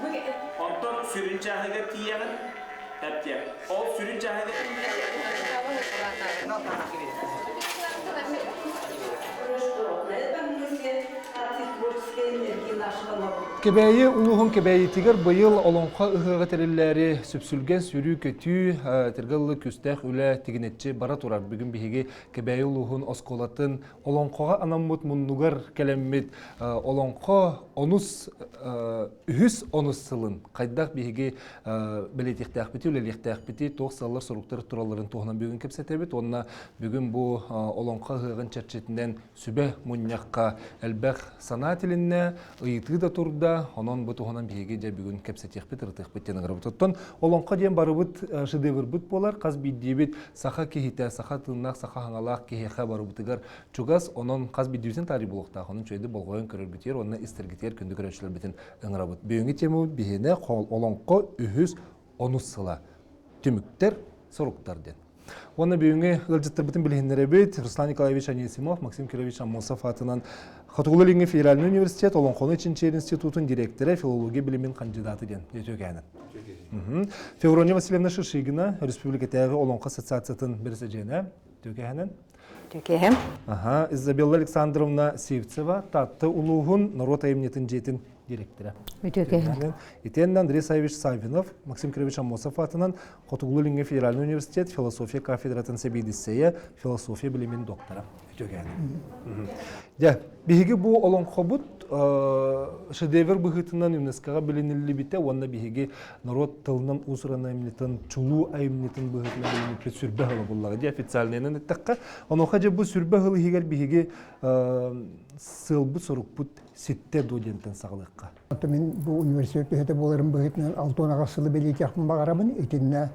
Онтон сүрүн чааһыгар тиийэҕин, эптиэ. Ол сүрүн чааһыгар Кэбээйи улууһун Кэбээйитигэр быйыл Олоҥхо ыһыаҕа тэриллээри сүпсүлгэн сүүрүү-көтүү, этэргэ күүстээх үлэ тигинэччи бара турар. Бүгүн биһиги Кэбээйи улууһун оскуолатын олоҥхоҕо анаммыт муннугар кэлэммит олоҥхо онус үһүс онус сылын хайдах биһиги бэлиэтиэхтээхпити, үлэлиэхтээхпити, туох сыаллар-соруктар туралларын туһунан бүгүн кэпсэтэбит уонна бүгүн бу олоҥхо ыһыаҕын чэрчитинэн сүбэ мунньахха элбэх санаа тилиннэ, ыйытыы да турда, онон бу туһунан биһиги дьэ бүгүн кэпсэтиэхпит, ырытыахпыт диэн ыҥырабыт. Оттон олоҥхо диэн барыбыт шедеврбыт буолар, хас биирдиибит саха киһитэ, саха тыыннаах, саха хаҥалаах киһиэхэ барыбытыгар чугас, онон хас биирдиибитин таарый буолуохтаах, онон үчүгэйдик болҕойон көрөргүтүгэр уонна истэргитигэр күндү көрөөччүлэрбитин ыҥырабыт. Бүгүҥҥү темабыт биһиэнэ олоҥхо үһүс онус сыла. Түмүктэр, соруктар диэн. Уонна бүгүҥҥү ыалдьыттарбытын билиһиннэрэбит. Руслан Николаевич Анисимов, Максим Кирович Аммосов аатынан Хотугулуу-Илиҥҥи федеральнай университет Олоҥхону чинчийэр институтун директора, филология билимин кандидата диэн үтүөкээнэ. Феврония Васильевна Шишигина, Республикатааҕы Олоҥхо ассоциациятын бэрэсэдьиэнэ. Үтүөкээнэн. Үтүөкэһэм. Аха, Изабелла Александровна Сивцева, Таатта улууһун норуот айымньытын дьиэтин директора. Үтүөкэһин. Итиэннэ Андрей Саевич Саввинов, Максим Кирович Аммосов аатынан Хотугулуу-Илиҥҥи федеральнай университет философия кафедратын сэбиэдиссэйэ, философия билимин доктора. Үтүөкэһин. Дьэ, биһиги бу олоҥхобут шедевр быһыытынан ЮНЕСКОҕа билиниллибитэ уонна биһиги норуот тылынан уус-уран айымньытын, чулуу айымньытын быһыытынан билиниппит сүрбэ сыла буллаҕа дии официальныйынан эттэххэ. Онуоха дьэ бу сүрбэ сыл иһигэр биһиги сыалбыт-сорукпут ситтэ дуо диэнтэн саҕалыахха. Мин бу университет үлэһитэ буоларым быһыытынан 68 сылы бэлиэтиэхпин баҕарабын. Итиннэ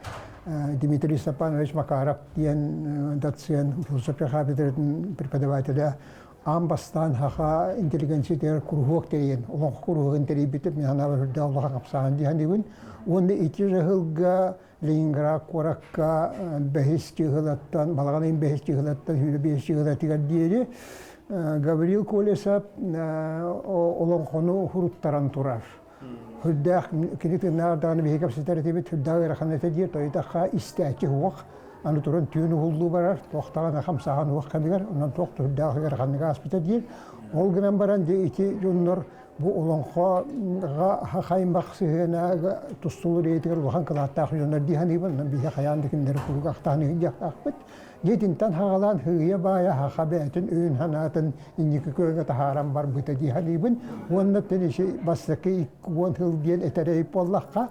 Дмитрий Степанович Макаров диэн доцент, философия кафедратын преподавателэ аан бастаан саха интеллигенциятыгар куруһуок тэрийэн, олоҥхо куруһуогун тэрийбитим. Мин санаабар үрдээх улахан хапсаҕан дии саныыбын. Уонна ити сылга Ленинград куоракка бэһис чыыһылаттан, балаҕан ыйын бэһис чыыһылаттан сүүрэ биэс чыыһылатыгар диэри Гаврил Колесов олоҥхону хуруттаран турар. Хүрдээх кини тыыннаах даҕаны биһиги кэпсэтэр этибит, хүрдээх ыарахан этэ диир, тойутахха истээччи суох. Аны туран түүн уһуллуу барар, туох даҕаны хамсааһын уох кэмигэр, онон туох да хүрдээх ыараханнык ааспыта диир. Ол гынан баран дьэ ити дьоннор Бу олоҥхоҕо хаймах сыһыана тустулуур ийэтигэр улахан кылааттаах дьоннор дии саныыбын. Онон биһиги хайаан да кинилэри куруук ахтаан иһиллиэхтаахпыт. Дьиэтинтэн хаҕалаан сыыйа баайа саха бэйэтин өйүн-санаатын инники күөҥҥэ таһааран барбыта дии саныыбын. Уонна тэниши бастакы 10 сыл диэн этэрэй буоллахха,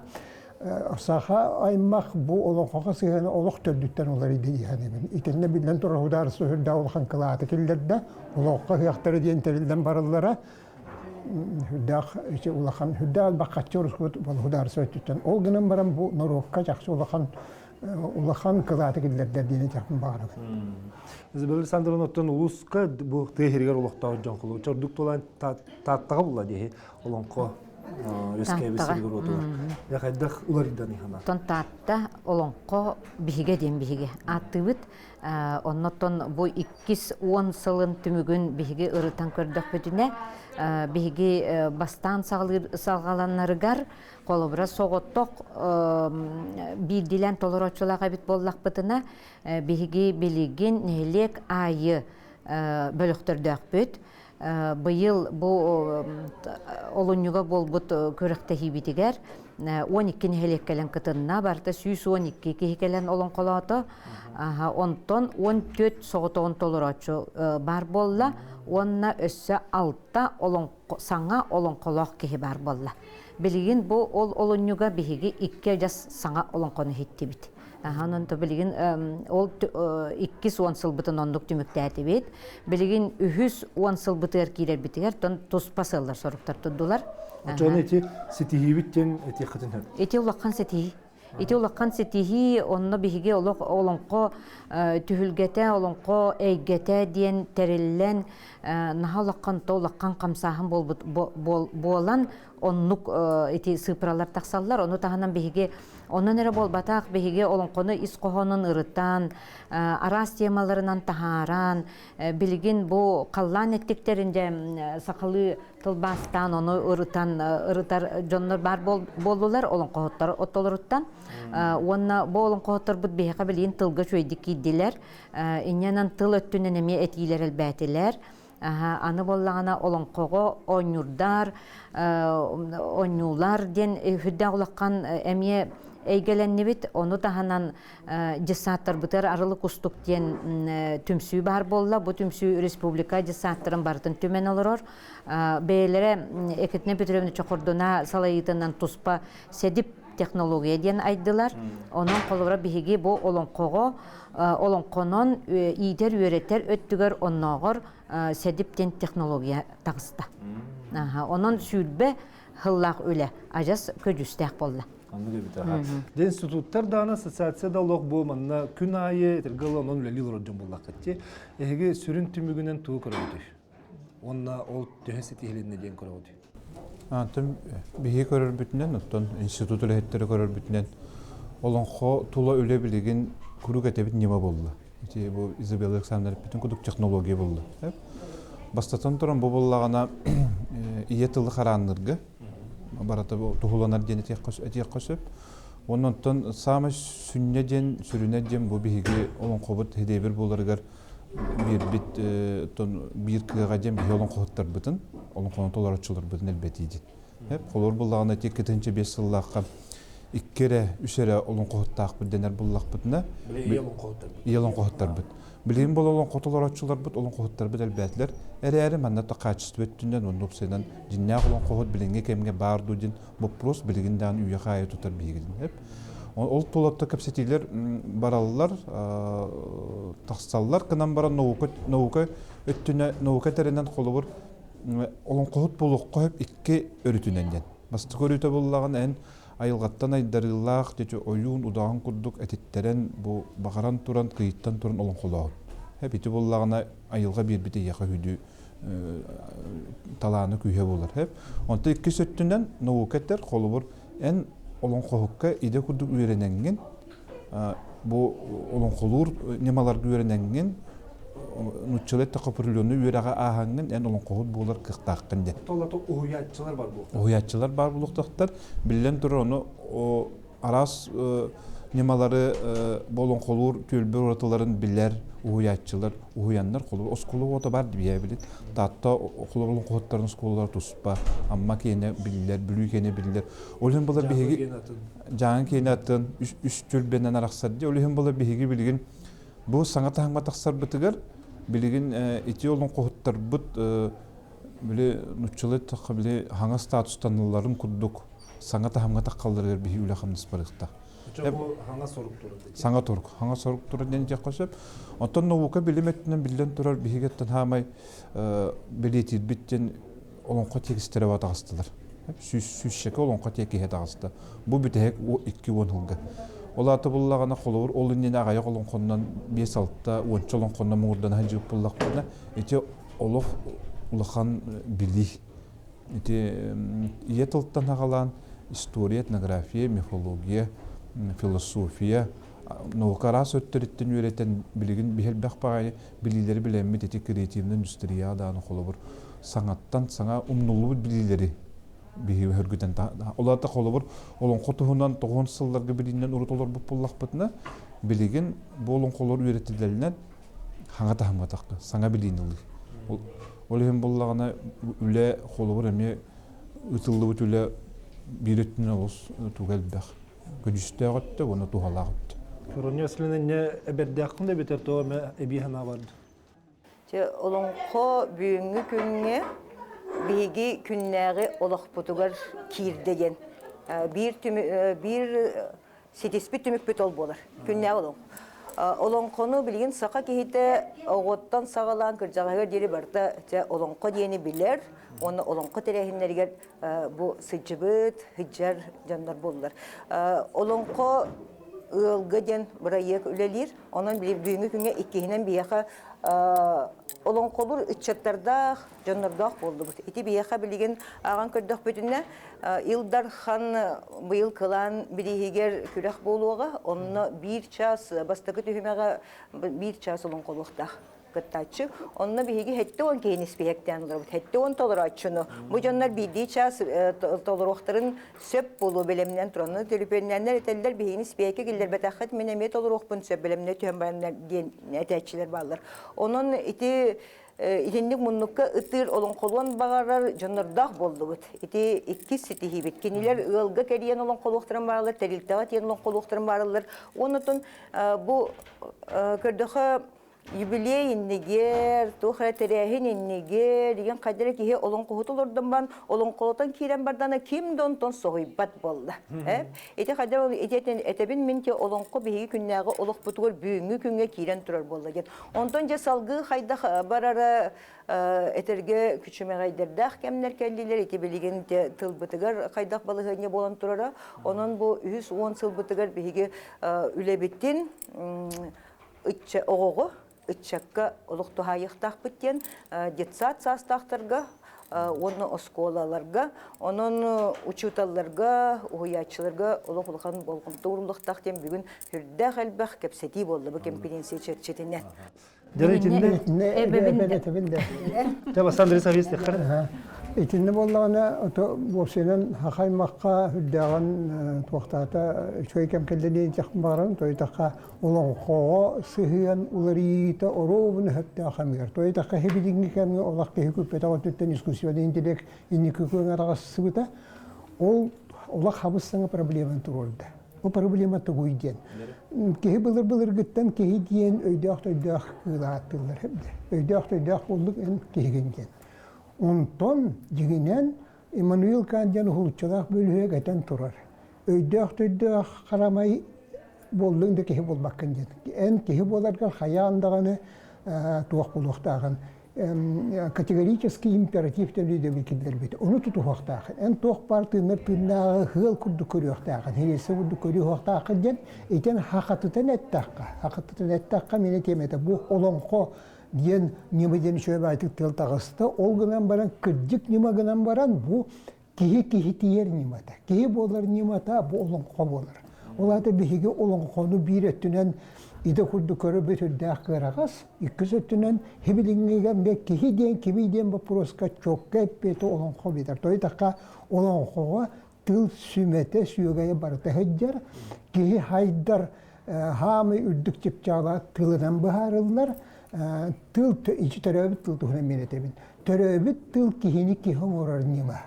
саха аймах бу олоҥхоҕо сыһыана олох төрдүттэн уларыйда дии саныыбын. Итиннэ биллэн турар судаарыстыба сүрдээх улахан кылааты киллэрдэ. Олоҥхо ыһыахтара диэн тэриллэн бараллара. Үрдээх ити улахан үрдээх элбэх хаччы орускут судаарыстыба өттүттэн. Ол гынан баран бу норуокка чахчы улахан улахан кылааты киллэрдэр диэн этиэхпин баҕарабын. Изабелла Александровна оттон улууска бу тыа иһигэр олохтоох дьон холу чордук тулаан Тааттаҕа булла диэһи олоҥхо үөскээбит сиригэр уотугар. Я хайдах уларыйдан ихана? Оттон Таатта олоҥхо биһигэ диэн биһиги ааттыыбыт. Оннотон бу иккис уон сылын түмүгүн биһиги ырытан көрдөхпүтүнэ, биһиги бастаан салҕаланнарыгар холобура соҕотох биирдиилээн толорооччулаах эбит буоллахпытына, биһиги билигин нэһилиэк аайы бөлөхтөрдөөхпүт. Быйыл бу олунньуга буолбут күрэхтэһиибитигэр 12 нэһилиэк кэлэн кытынна, барыта 112 киһи кэлэн олоҥхолоото. Онтон 14 соҕотоҕун толорооччу баар буолла уонна өссө алта саҥа олоҥхолоох киһи баар буолла. Билигин бу ол олунньуга биһиги икки адьас саҥа олоҥхону иһиттибит. Онон билигин ол иккис уон сылбытын оннук түмүктээтибит. Билигин үһүс уон сылбытыгар киирэрбитигэр тон туспа сыаллар соруктар турдулар. Дьон ити ситиһиибит диэн этиэххитин сөп. Ити улахан ситиһии. Ити улахан ситиһии онно биһиги олох олоҥхо түһүлгэтэ, олоҥхо эйгэтэ диэн тэриллэн наһаа улахан то улахан хамсааһын буолбут буолан. Оннук ити сыыппаралар тахсаллар. Ону таһынан биһиги онон эрэ буолбатах, биһиги олоҥхону ис хоһоонун ырытан, араас темаларынан таһааран, билигин бу халлаан эттиктэрин дьэ сахалыы тылбаастаан ону ырытан ырытар дьоннор баар буоллулар олоҥхоһуттар оттолоруттан. Уонна бу олоҥхоһутторбут биһиэхэ билигин тылга үчүгэйдик киирдилэр. Инньэнэн тыл өттүнэн эмиэ этиилэр элбээтилэр. Аны буоллаҕына олоҥхоҕо оонньуурдар, оонньуулар диэн үрдээх улахан эмиэ эйгэлэннибит. Ону таһынан дьыссааттарбытыгар Арылы Кустук диэн түмсүү баар буолла. Бу түмсүү республика дьыссааттарын барытын түмэн олорор. Бэйэлэрэ Екатерина Петровна Чохордуна салайыытынан туспа СЭДИП технология диэн айдылар. Онон холобура биһиги бу олоҥхоҕо олоҥхонон иитэр-үөрэтэр өттүгэр оннооҕор СЭДИП диэн технология таҕыста. Онон 20 сыллаах үлэ адьас көдьүүстээх буолла. Оннук эбит аха. Дьэ институттар даҕаны ассоциация да олох бу манна күн аайы этэргэ дылы онон үлэлии олорор дьон буоллаххыт дии. Эһиги сүрүн түмүгүнэн тугу көрөбүтүй? Уонна ол төһө ситиһилиннэ диэн көрөҕүтүй? Антон биһиги көрөрбүтүнэн, оттон институт үлэһиттэрэ көрөрбүтүнэн олоҥхо тула үлэ билигин куруук этэбит ньыма буолла. Ити бу Изабелла Александровна эппитин курдук технология буолла. Бастатан туран бу буоллаҕына ийэ тылы харааннырга барыта туһуланар диэн этиэххэ сөп. Уонна онтон саамай сүнньэ диэн, сүрүнэ диэн бу биһиги олоҥхобут хидиэбир буоларыгар биэрбит биир кыаҕа диэн биһи олоҥхоһуттарбытын, олоҥхону толорооччуларбытын элбэтии диэн. Холобур буллаҕына ити 2,5 сыллаахха икки эрэ, үс эрэ олоҥхоһуттаахпыт дэнэр буллахпытына ийэ олоҥхоһуттарбыт. Билигин бұл олоҥхо толорооччуларбыт, олоҥхоһуттарбыт элбээтилэр. Эрээри манна то качество өттүнэн уонна уопсайынан дьиннээх олоҥхоһут билиҥҥи кэмҥэ баар дуу диэн боппуруос билигин даҕаны үйэ хаайы тутар биһигитин. Ол туолатта кэпсэтиилэр бараллар, тахсаллар гынан баран наука, наука өттүнэ, наука тэринэн холобур олоҥхоһут буолуохха сөп икки өрүтүнэн диэн. Бастакы өрүтэ буоллаҕына эн айылҕаттан айдарыылаах дьэ ойуун удаҕан курдук этиттэрэн бу баҕаран туран кыйыттан туран олоҥхолоон. Хэп ити буоллаҕына айылҕа биэрбит эйиэхэ үһүдүү талааны күүһэ буолар. Хэп. Онто иккис өттүнэн наука этэр холобур эн олоҥхоһукка идэ курдук үөрэнэҥҥин бу олоҥхолуур ньымаларга үөрэнэҥҥин нууччалыы эттэххэ определенный үөрэҕи ааһаҥҥын эн олоҥхоһут буолар кыахтааххын диэн. Толото уһуйааччылар бар буолуохтаахтар. Уһуйааччылар баар буолуохтаахтар. Биллэн турар ону араас ньымалары бу олоҥхолуур түөлбэ уратыларын билэр уһуйааччылар уһуйаннар холобур оскуола уота баар дибиэбилит Таатта холобур олоҥхоһуттарын оскуолалара туспа Амма киэнэ биллэр Бүлүү киэнэ биллэр ол иһин былыр биһиги Дьааҥы киэнэ атын үс түөлбэнэн арахсар дии ол иһин былыр биһиги билигин бу саҥа таһымҥа тахсарбытыгар билигин ити олоҥхоһуттарбыт били нуччалыы эттэххэ били хаҥас статустанылларын курдук саҥа таһымҥа таххалларыгар биһи үлэ-хамнас барыахтаах. Бу хаҥас сорук турар. Саҥа торук, хаҥас сорук турар диэн диэххэ сөп. Оттон наука билим өттүнэн биллэн турар биһигиттэн хаамай бэлиэтиирбит диэн олоҥхо тиэкистэрэ таҕыстылар. Сүүсчэкэ олоҥхо тиэкиһэ таҕыста. Бу бүтэһик 20 сылга. Ол аата буллаҕына холобур ол иннинэ аҕыйах олоҥхоннон 5-6 уонча олоҥхоннон муҥурдана сылдьыбыт буоллахпытына ити олох улахан билии. Ити ийэ тылтан аҕалаан история, этнография, мифология, философия, наука араас өттөрүттэн үөрэтэн билигин биһэлбэх баҕайы билиилэри билэммит ити креативный индустрияҕа даҕаны холобур саҥаттан саҥа умнуллубут билиилэри биһиги өһөргүтэн ол аата холобур олоҥхо туһунан тоҕуһун сылларга билиинэн урут олорбут буоллахпытына билигин бу олоҥхолор үөрэтиллэринэн хаҥа таһымҥа тахта саҥа билиини ылыы ол иһин буоллаҕына үлэ холобур эмиэ ытыллыбыт үлэ биир өттүнэн олус туга элбэх көдьүүстээх өттө уонна туһалаах өттө. Фроня Васильевна эбэрдээххин да эбэтэр тоҕо эмэ эбии санаа барды? Чэ, олоҥхо бүгүҥҥү күҥҥэ биһиги күннээҕи олохпутугар киирдэ диэн биир биир ситиспит түмүкпүт ол буолар. Күннээҕи олоҥхо. Олоҥхону билигин саха киһитэ оҕоттон саҕалаан кырдьаҕаһыгар диэри барыта чэ, олоҥхо диэни билэр уонна олоҥхо тэрээһиннэригэр бу сылдьыбыт, сылдьар дьоннор буоллулар. Олоҥхо ыалга диэн бырайыак үлэлиир. Онон бүгүҥҥү күҥҥэ иккиһинэн биһиэхэ олоҥхолуур ыччаттардаах, дьоннордоох буоллубут. Ити биһиэхэ билигин ааҕан көрдөхпүтүнэ, Ил Дархан быйыл кылаан бирииһигэр күрэх буолуоҕа. Онно биир чаас бастакы түһүмэҕэ биир чаас олоҥхолуохтаах кыттааччы. Онно биһиги 70 киһини испииһэктээн олоробут. 70 толорооччуну. Бу дьоннор биирдии чаас толоруохтарын сөп буолуо бэлэмнэн туранны төлөпүөннээннэр этэллэр биһигини испииһэккэ киллэрбэтэххит мин эмиэ толоруохпун сөп бэлэмнэ түһэн баран диэн этээччилэр бааллар. Онон ити итинник муннукка ытыыр олоҥхолуон баҕарар дьоннордоох буоллубут. Ити иккис ситиһиибит. Кинилэр ыалга кэрийэн олоҥхолуохтарын баараллар, тэрилтэҕэ тиийэн олоҥхолуохтарын баараллар. Оннотон бу көрдөхө юбилей иннигэр, туох эрэ тэрээһин иннигэр, деген хайда эрэ киһи олоҥхоһут олордон баран, олоҥхолотон киирэн бардана ким да онтон соһуйбат буолла. Ити хайда ити этэбин мин те олоҥхо биһиги күннээҕи олохпутугар бүгүҥҥү күҥҥэ киирэн турар буолла диэн. Онтон дьэ салгыы хайдах барара этэргэ күчүмэҕэйдэрдээх кэмнэр кэллилэр. Ити билигин тылбытыгар хайдах балаһыанньа буолан турара. Онон бу үһүс уон сылбытыгар биһиги үлэбитин ычча оҕоҕо ыччакка олох туһаайыахтаахпыт диэн детсад саастаахтарга уонна оскуолаларга, онон учууталларга, уһуйааччыларга олох улахан болҕомто ууруллуохтаах диэн бүгүн сүрдээх элбэх кэпсэтии буолла бу кэмпириэнсийэ чэрчитинэн. Дьэ итиннэ эбэбин да. Дьэ бастаан Андрей Саввич тиххэр. Итиннэ буоллаҕына ото уопсайынан хахаймахха үрдээҕин туохтаата үчүгэй кэм кэллэ диэн баҕарабын тойтахха олоҥхоҕо сыһыан уларыйыыта оруобуна сөптөөх кэмигэр. Тойтахха билиҥҥи кэмҥэ олох киһи күппэтэх өттүттэн искусственный интеллект инники күөҥҥэ таҕыссыбыта. Ол олох хабыс саҥа проблеманы туруорда. Бу проблема тугуй диэн. Киһи былыр-былыргыттан киһи диэн өйдөөх-төйдөөх кыыл ааттыыллар. Өйдөөх-төйдөөх буоллук эн киһигин диэн. Онтон дьиҥинэн Иммануил Кант диэн уһулуччулаах бөлүһүөк этэн турар. Өйдөөх-төйдөөх харамай буоллуҥ да киһи буолбаккын диэн. Эн киһи буоларгар хайаан даҕаны туох буолуохтааҕын категорический императив диэн өйдөбүл киллэрбит. Ону тутуһуохтааххын. Эн туох баар тыыннар тыыннааҕы ыал курдук көрүөхтээххин, хириэсэ курдук көрүөхтээххин диэн итин хахатытан эттэххэ, хахатытан эттэххэ мин этиэм этэ бу олоҥхо диэн ньыма диэн үчүгэй баайтык тыл таҕыста. Ол гынан баран кырдьык ньыма гынан баран бу киһи киһитийэр ньымата. Киһи буолар ньымата бу олоҥхо буолар. Ол аата биһиги олоҥхону биир өттүнэн идэ курдук көрөбүт үрдээх кыараҕас, иккис өттүнэн хибилиҥҥигэ киһи диэн кимий диэн боппуруоска чуокка эппиэти олоҥхо биэрэр. Тойтахха олоҥхоҕо тыл сүмэтэ, сүөгэйэ барыта сылдьар, киһи хайдар хаамый үрдүк чыпчаала тылынан быһаарыллар, тыл ичи төрөөбүт тыл туһунан мен этэбин. Төрөөбүт тыл киһини киһи оҥорор ньыма.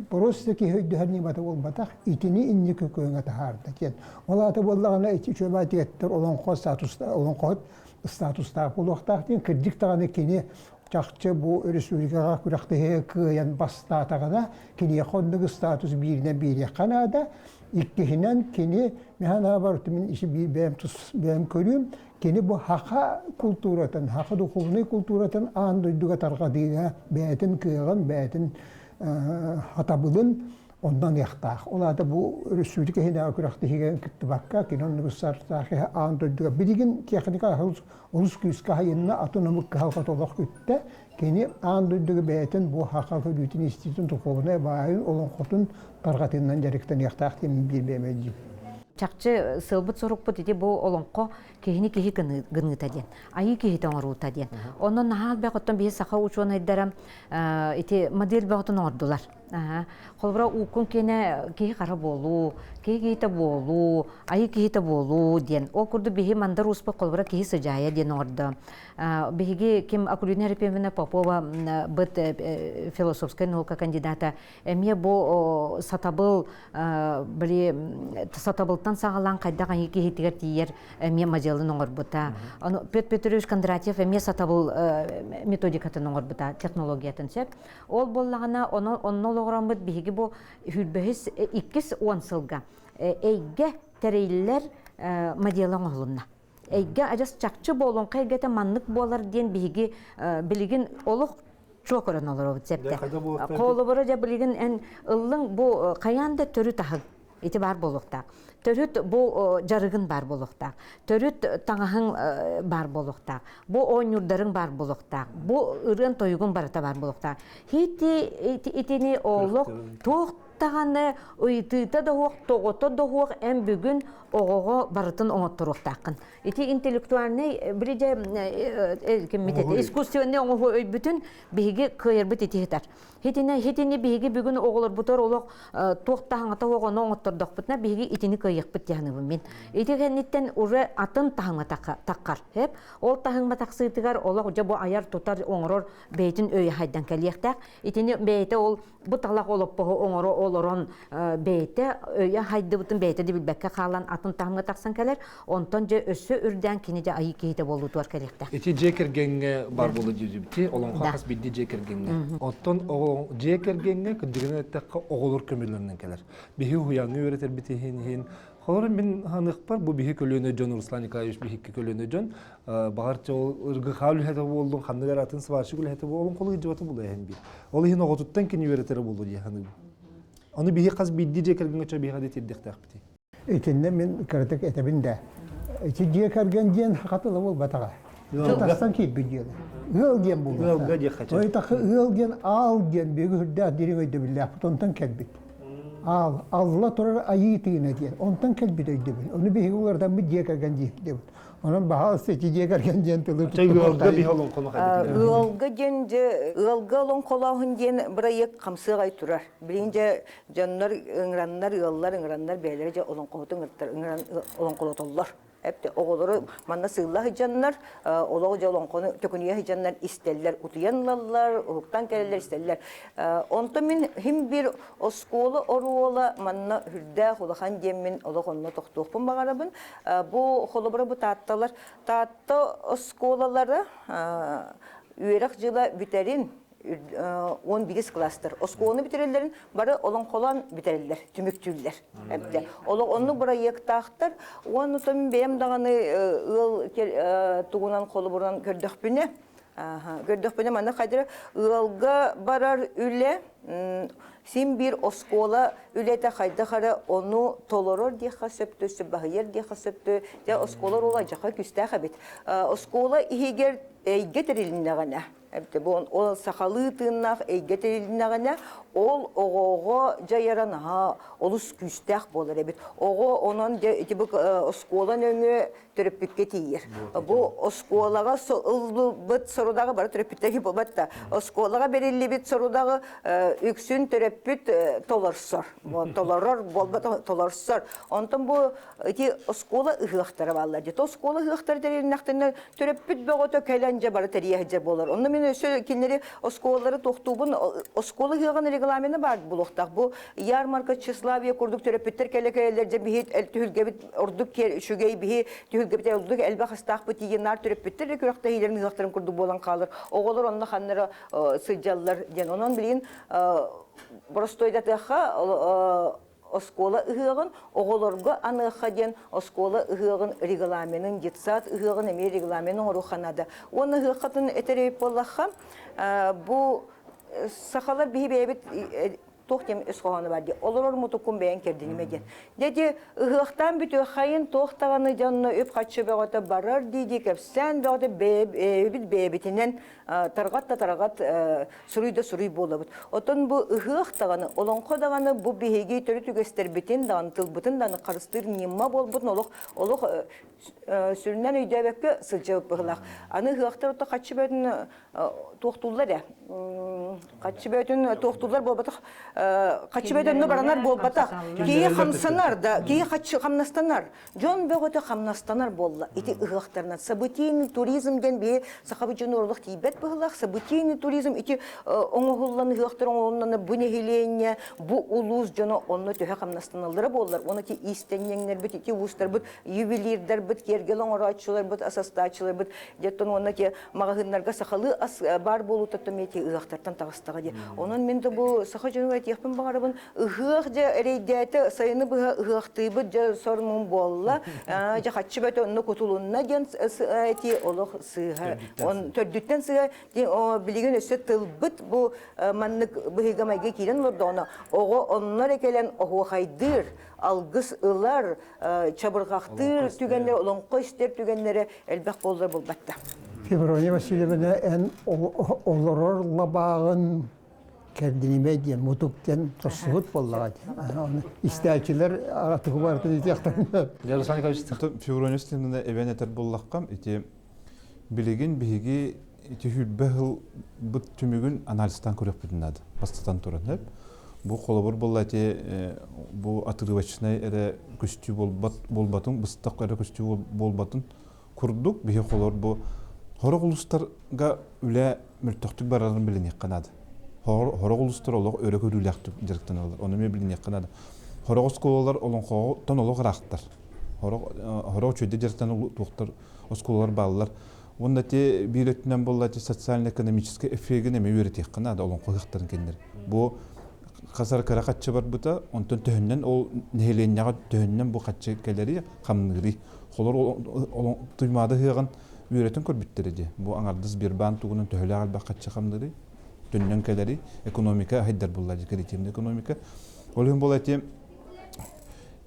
Просто киһи өйдөһөр ньымата буолбатах, итини инники күөҥэ таһаарда диэн. Ол аата буоллаҕына ити үчүгэй тигэттэр олоҥхо статус олоҥхоһут статустаах буолуохтаах диэн кырдьык даҕаны кини чахчы бу республикаҕа күрэхтэһиигэ кыайан бастаатаҕына киниэхэ оннук статус бииринэн биэриэххэ наада. Иккиһинэн кини мин аабар мин иши биир бэйэм тус бэйэм көрүүм кини бу хаха култууратын, хаха духовнай култууратын аан дойдуга тарҕатыыга бэйэтин кыаҕын, бэйэтин хатабылын оннон ыахтаах. Ол аата бу өрөспүүбүлүкэ иһинээҕи күрэхтэһиигэ кыттыбакка, кини оннук сарсаах аан дойдуга билигин техника олус күүскэ аһайынна, атын омук кыһалҕата олох күттэ. Кини аан дойдуга бэйэтин бу хаха көрүүтүн, истиитин, духуобунай баайын, олоҥхотун тарҕатыынан дьарыктаныахтаах диэн биир бэйэм өйдүүбүн. Чахчы сыалбыт-сорукпут ити бу олоҥхо киһини киһи гыныыта диэн, айыы киһитэ оҥоруута диэн. Онон наһаа элбэх оттон биһи саха учуонайдара ити модель бөҕөтүн оҥордулар. Холобура ууккун киэнэ киһи хара буолуу, киһи киһитэ буолуу, айыы киһитэ буолуу диэн. Ол курдук биһи Мандар Ууспут холобура киһи сыдьаайа диэн оҥордо. Биһиги ким Акулина Репьевна Попова быт философскай наука кандидата эмиэ бу сатабыл били сатабылтан саҕалаан хайдах айыы киһитигэр тиийэр эмиэ мадьыалын оҥорбута. Ону Петр Петрович Кондратьев эмиэ сатабыл методикатын оҥорбута, технологиятын сөп. Ол буоллаҕына, онно олоҕураммыт биһиги бу хүрбэһис иккис уон сылга эйгэ тэриллэр модела оҥоһулунна. Эйгэ адьас чахчы буолуҥха эйгэтэ маннык буолар диэн биһиги билигин олох чуо көрөн олоробут септе. Холобура дьэ билигин эн ыллыҥ бу хайаан да төрүт аһыҥ. Ити баар буолуохтаах. Төрүт бу дьарыгын баар буолуохтаах. Төрүт таҥаһыҥ баар буолуохтаах. Бу оонньуурдарыҥ баар буолуохтаах. Бу ырыан тойугун барыта баар буолуохтаах. Хити итини олох туох даҕаны ыйытыыта да суох, тоҕото да суох эн бүгүн оҕоҕо барытын оҥотторуохтааххын. Ити интеллектуальнай били искусственный оҥоһуу өйбүтүн биһиги кыайарбыт ити сытар. Хитинэ хитини биһиги бүгүн оҕолорбутугар олох туох таһаҥата оҕону оҥоттордохпутуна биһиги итини кыайыахпыт диэханыбын мин. Ити кэнниттэн уже атын таһыҥа таххар. Хеп ол таһыҥа тахсыытыгар олох дьэ бу айар тутар оҥорор бэйэтин өйө хайдан кэлиэхтээх. Итини бэйэтэ ол бу талах олоппоһу оҥоро олорон бэйэтэ өйө хайдыбытын бэйэтэ да билбэккэ хаалан атын таһымҥа тахсан кэлэр. Онтон дьэ өссө үрдээн кини дьэ айыы киһитэ буолуутугар кэлиэхтээх. Ити дьиэ кэргэҥҥэ бар буолу диэбити олоҥхо хас биирдии дьиэ кэргэҥҥэ. Оттон дьиэ кэргэҥҥэ кырдьыгынан эттэххэ оҕолор көмөлөрүнэн кэлэр. Биһи уһуйааҥҥа үөрэтэрбит иһин иһин Холор мин ханыхпар бу биһи көлүөнэ дьон Руслан Николаевич биһикки көлүөнэ дьон баҕар ол ыргыхаа үлэһитэ буоллун ханнык эрэ атын сварщик үлэһитэ буоллун холу дьыбата буолуо иһин биир. Ол иһин оҕотуттан кини үөрэтэрэ буолуо дии саныыбын. Ону биһи хас биирдии дьиэ кэргэҥҥэ чо биһиэхэ да тиэрдиэхтээхпитий. Итиннэ мин кыратык этэбин да. Ити дьиэ кэргэн диэн хатыла буолбатаҕа. Тастан киирбит диэн. Ыал диэн буолбатах. Ыалга диэххэ. Ой, ыал диэн аал диэн биһиги үрдээх дириҥ өйдөбүллээхпит онтон кэлбит. Аал, алла турар айыы тыына диэн. Онтон кэлбит өйдөбүл. Ону биһиги уларытаммыт дьиэ кэргэн диэбит. Онон баһаалыста ити дьиэ кэргэн диэн тылы ыалга биһи олоҥхону Ыалга диэн дьэ ыалга олоҥхолооһун диэн бырайыак хамсыаҕай турар. Билигин дьэ дьоннор ыҥыраннар, ыаллар ыҥыраннар бэйэлэрэ дьэ олоҥхоһуту ыҥыртар, ыҥыран олоҥхолотоллор. Эпте оҕолору манна сыылла сылдьаннар, олох дьэ олоҥхону төкүнүйэ сылдьаннар истэллэр, утуйан ылаллар, уһуктан кэлэллэр истэллэр. Онтон мин хим бир оскуола оруола манна үрдээх улахан диэммин олох онно тохтуохпун баҕарабын. Бу холобура бу Таатталар Таатта оскуолалара үөрэх дьыла бүтэрин 11 класстар оскуоланы бүтэрэллэрин бары олоҥхолоон бүтэрэллэр, түмүктүүллэр. Эбдэ. Олох оннук бырайыактаахтар. Уонна том бэйэм даҕаны ыал тугунан холобурунан көрдөхпүнэ, көрдөхпүнэ манна хайдара ыалга барар үлэ син биир оскуола үлэтэ хайдах эрэ ону толорор диэххэ сөптөө, сөп баһыйар диэххэ сөптөө. Дьэ оскуола оруола дьаха күүстээх эбит. Оскуола иһигэр эйгэ тэрилиннэҕинэ Эбитэ бу ол сахалыы тыыннаах эйгэ тэрилиннэҕинэ, ол оҕоҕо дьайара наһаа олус күүстээх буолар эбит. Оҕо онон дьэ ити бу оскуола нөҥүө төрөппүккэ тиийэр. Бу оскуолаҕа ылбыт сорудаҕы бары төрөппүттэргэ буолбат да, оскуолаҕа бэриллибит сорудаҕы үксүн төрөппүт толорсор. Толорор буолбат толорсор. Онтон бу ити оскуола ыһыахтара бааллар. Дьэ оскуола ыһыахтара тэрилиннэхтэринэ төрөппүт бөҕөтө кэлэн дьэ бары тэрийэ сылдьар буолар. Онно мин өссө кинилэри оскуолалары тохтуубун оскуола ыһыаҕын регламена баар буолуохтаах. Бу ярмарка тщеславие курдук төрөппүттэр кэлэ кэлэллэр дьэ биһи түһүлгэбит ордук үчүгэй биһи түһүлгэбит ордук элбэх астаахпыт тиийэн наар төрөппүттэр эрэ күрэхтэһиилэрин ыһыахтарын курдук буолан хаалар. Оҕолор онно ханнара сылдьаллар диэн. Онон билигин боростуойдатыахха оскуола ыһыаҕын оҕолорго аныахха диэн оскуола ыһыаҕын регламенын, детсад ыһыаҕын эмиэ регламенын оҥоруохха наада. Уонна ыһыаххытын этэр эбит буоллахха, бу сахалар биһи бэйэбит туох диэн өс хоһооно бар дии олорор мутуккун бэйэҥ кэрдинимэ диэн. Дьэ ди ыһыахтаан бүтүөххэйин туох даҕаны дьонно үп-харчы бөҕөтө барар дии-дии кэпсээн бөҕөтө бэйэбит бэйэбитинэн тарҕат да тарҕат суруй да суруй буолабыт. Оттон бу ыһыах даҕаны, олоҥхо даҕаны бу биһиги төрүт үгэстэрбитин даҕаны, тылбытын даҕаны харыстыыр ньыма буолбутун олох олох сүрүннээн өйдөөбөккө сылдьабыт быһыылаах. Аны ыһыахтар ото хаччы бөтүн туохтууллар ээ. Хаччы бөтүн туохтууллар буолбатах. Хаччы бөтүн баранар буолбатах. Киһи хамсанар да, киһи хаччы хамнастанар. Дьон бөҕөтө хамнастанар буолла ити ыһыахтарынан. Событийный туризм диэн биһи сахабыт дьону орлох тиийбэт быһыылаах. Событийный туризм ити оҥоһуллан ыһыахтар оҥоһуллан бу нэһилиэнньэ, бу улуус дьоно онно төһө хамнастаналлара буоллар. Уонна ити иистэнньэҥнэрбит, ити уустарбыт, ювелирдарбыт, киэргэл оҥорооччуларбыт, ас астааччыларбыт, дьэттон уонна ити маҕаһыыннарга сахалыы ас баар. баар буолуутуттан эти ыһыахтартан таҕыстаҕа дии. Онон мин да бу саха дьонугар этиэхпин баҕарабын, ыһыах дьэ эрэйдээтэ, сайыны быһа ыһыахтыыбыт дьэ сор-муҥ буолла, дьэ хаччы бөтө онно кутулунна диэн эти олох сыыһа. Төрдүттэн сыыһа билигин өссө тылбыт бу маннык быһыыга-майгыга киирэн олордоҕуна, оҕо онно эрэ кэлэн оһуохайдыыр, алгыс ылар, чабырҕахтыыр түгэннэрэ, олоҥхо истэр түгэннэрэ элбэх буоллар булбатта. Феврония Васильевна, эн олорор лабааҕын кэрдинимэй диэн мутук диэн тосубут буоллаҕа дии. Истээччилэр аратыгы барытын итиэхтэрин. Руслан Николаевич, Феврония Васильевна эбэн этэр буоллаххам, ити билигин биһиги ити хүрбэ сылбыт түмүгүн анализтаан көрүөхпүтүн наада. Бастатан туран, сөп. Бу холобур буолла ити бу отрывочнай эрэ көстүү буолбат буолбатын, быстах эрэ көстүү буолбатын курдук биһи холор бу хорох улуустарга үлэ мөлтөхтүк барарын билиниэххэ наада. Хорох улуустар олох өрө көрүүлээхтик дьарыктаналлар. Ону эмиэ билиниэххэ наада. Хорох оскуолалар олоҥхоҕоттон олох ыраахтар. Хорох хорох үчүгэйдик дьарыктанар туохтар оскуолалар бааллар. Уонна ити биир өттүнэн буолла ити социально-экономическай эффегин эмиэ үөрэтиэххэ наада олоҥхо ыһыахтарын кэннэр. Бу хасар кыра хаччы барбыта, онтон төһөннөн ол нэһилиэнньэҕэ төһөннөн бу хаччы кэлэри, хамныырый. Холор Туймаада ыһыаҕын үөрэтэн көрбүттэрэ дии. Бу аҥардас Сбербанк тугунан төһөлөөх элбэх хаччы хамныырый, төннөн кэлэрий, экономика хайдар булла дии, креативная экономика. Ол иһин буола ити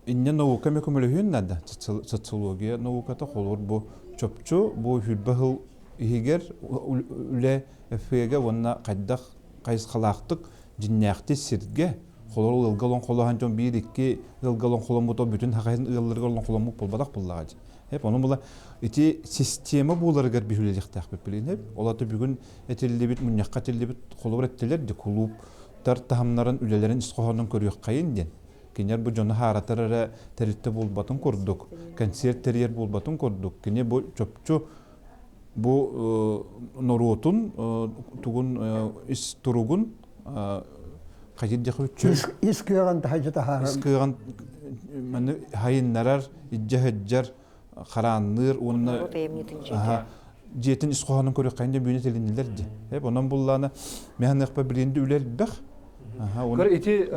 Инньэ наука эмэ көмөлөһүөн наада. Социология науката холобур бу чопчу бу хүрбэ сыл иһигэр үлэ эффегэ уонна хайдах хайысхалаахтык дьиннээхти сиргэ холобур ыалга олоҥхолоһон дьон биир-икки ыалга олоҥхоломмут бүтүн хахайын ыалларыгар олоҥхоломмут буолбатах буоллаҕа дии. Эп ону була ити система буоларыгар биһилиэхтээхпит билигин эп. Ол аты бүгүн этиллибит мунньахха этиллибит холобур эттилэр ди кулууптар таһымнарын үлэлэрин ис хоһоонун көрүөххэйин диэн. Кинилэр бу дьону хааратар эрэ тэрилтэ буолбатын курдук, концерт тэрийэр буолбатын курдук, кини бу чопчу бу норуотун тугун ис туругун хайыр диэхүччү ис кыаҕын таһайдьа таһаарар ис кыаҕын маны хайыннарар иддьэ сылдьар хараанныыр уонна дьиэтин ис хоһоонун көрүөххэйин диэн бүүнэ тилиннилэр дии. Эп онон буллаана механыахпа билиэнди үлэ элбэх. Көр ити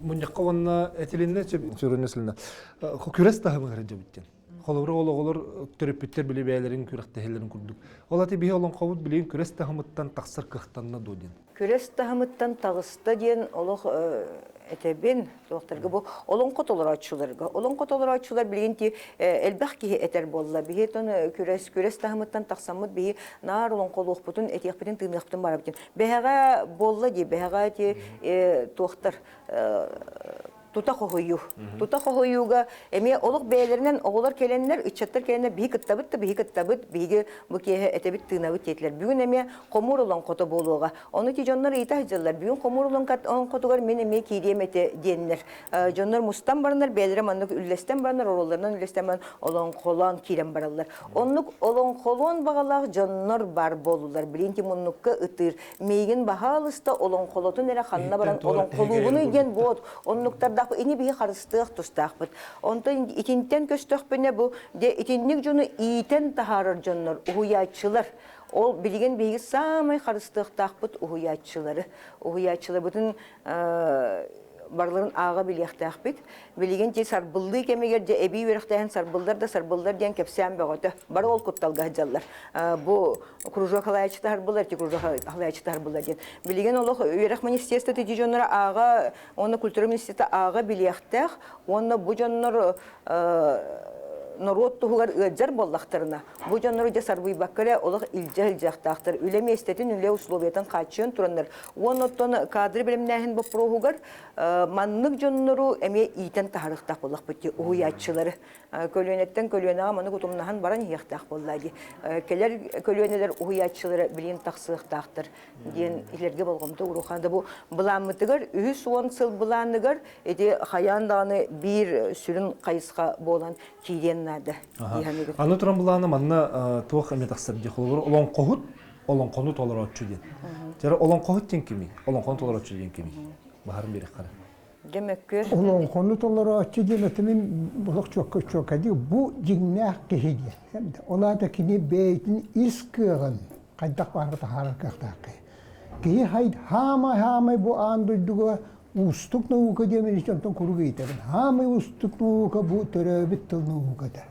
мунньахха уонна этилиннэ сүрүннэ күрэс таһымыгар дьэбиттен. Холобура ол оҕолор төрөппүттэр били бэйэлэрин күрэхтэһэллэрин курдук. Ол ати биһи олоҥхобут билигин күрэс таһымыттан тахсар кыахтанна дуо диэн. Күрэс таһымыттан таҕыста диэн олох этэбин туохтарга бу олоҥхо толорооччуларга олоҥхо толорооччулар билигин ти элбэх киһи этэр буолла биһи тон күрэс күрэс таһымыттан тахсаммыт биһи наар олоҥхолуохпутун этиэхпитин тыыныахпытын барабытын бэһэҕэ буолла дии бэһэҕэ ти туохтар тута хоһуйуу. Тута хоһуйууга эмиэ олох бэйэлэринэн оҕолор кэлэннэр, ыччаттар кэлэннэр биһи кыттабыт да биһи кыттабыт, биһиги бу киэһэ этэбит тыынабыт диэтилэр. Бүгүн эмиэ хомуур олоҥхото буолуоҕа. Ону ити дьоннор ыйыта сылдьаллар. Бүгүн хомуур олоҥхотугар мин эмиэ киириэм этэ диэннэр. Дьоннор мустан бараннар, бэйэлэрэ маннык үллэстэн бараннар, оруолларынан үллэстэн баран олоҥхолоон киирэн бараллар. Оннук олоҥхолуон баҕалаах дьоннор баар буоллулар. Билигин ти муннукка ытыыр. Миигин баһаалыста олоҥхолотун эрэ ханна баран олоҥхолуубунуй диэн буот оннуктардаах ини биһи харыстыах тустаахпыт. Онтон итинтэн көстөхпүнэ бу дьэ итинник дьону иитэн таһаарар дьоннор уһуйааччылар. Ол билигин биһиги саамай харыстыахтаахпыт уһуйааччылары. Уһуйааччыларбытын барыларын ааҕа билиэхтээхпит. Билигин ти сарбыллыы кэмигэр дьэ эбии үөрэхтээһин сарбыллар да сарбыллар диэн кэпсээн бөҕөтө. Бары ол кутталга сылдьаллар. Бу кружок халаайчыта харбылар, ити кружок халаайчыта харбылар диэн. Билигин олох үөрэх министерствота ити дьоннор ааҕа уонна культура министерствота ааҕа билиэхтээх уонна бу дьоннор норуот туһугар ыалдьар буоллахтарына, бу дьоннору дьэ сарбыйбакка эрэ олох илдьэ сылдьыахтаахтар. Үлэ миэстэтин, үлэ условиятын хааччыйан тураннар. Уонна оттон кадры бэлэмнээһин боппуруоһугар маннык дьоннору эмиэ иитэн таһаарыахтаах буоллахпыт дии, уһуйааччылары. Көлүөнэттэн көлүөнэҕэ маннык утумнаһан баран иһиэхтээх буолла дии. Кэлэр көлүөнэлэр уһуйааччылара билигин тахсыахтаахтар диэн илэргэ болҕомто уруохаан да бу былааммытыгар үһүс уон сыл былааныгар ити хайаан даҕаны биир сүрүн хайысха буолан киириэн наада дии Аны туран былаана манна туох эмэ тахсар дии холобур олоҥхоһут олоҥхону толорооччу диэн. Дьэ олоҥхоһут диэн кимий? Олоҥхону толорооччу диэн кимий? Баһарын биэрэххэ. Дьэ мөккүөр. Олоҥхону толорооччу диэн этимин олох чуокка чуокка дии бу дьиҥнээх киһи диэн. Ол аата кини бэйэтин ис кыаҕын. Хайдах баара таһаарар кыахтаах киһи. Киһи хаамай-хаамай бу аан дойдуга уустук наука диэмин онтон куруук ыйытабын. Хаамай уустук наука бу төрөөбүт тыл науката.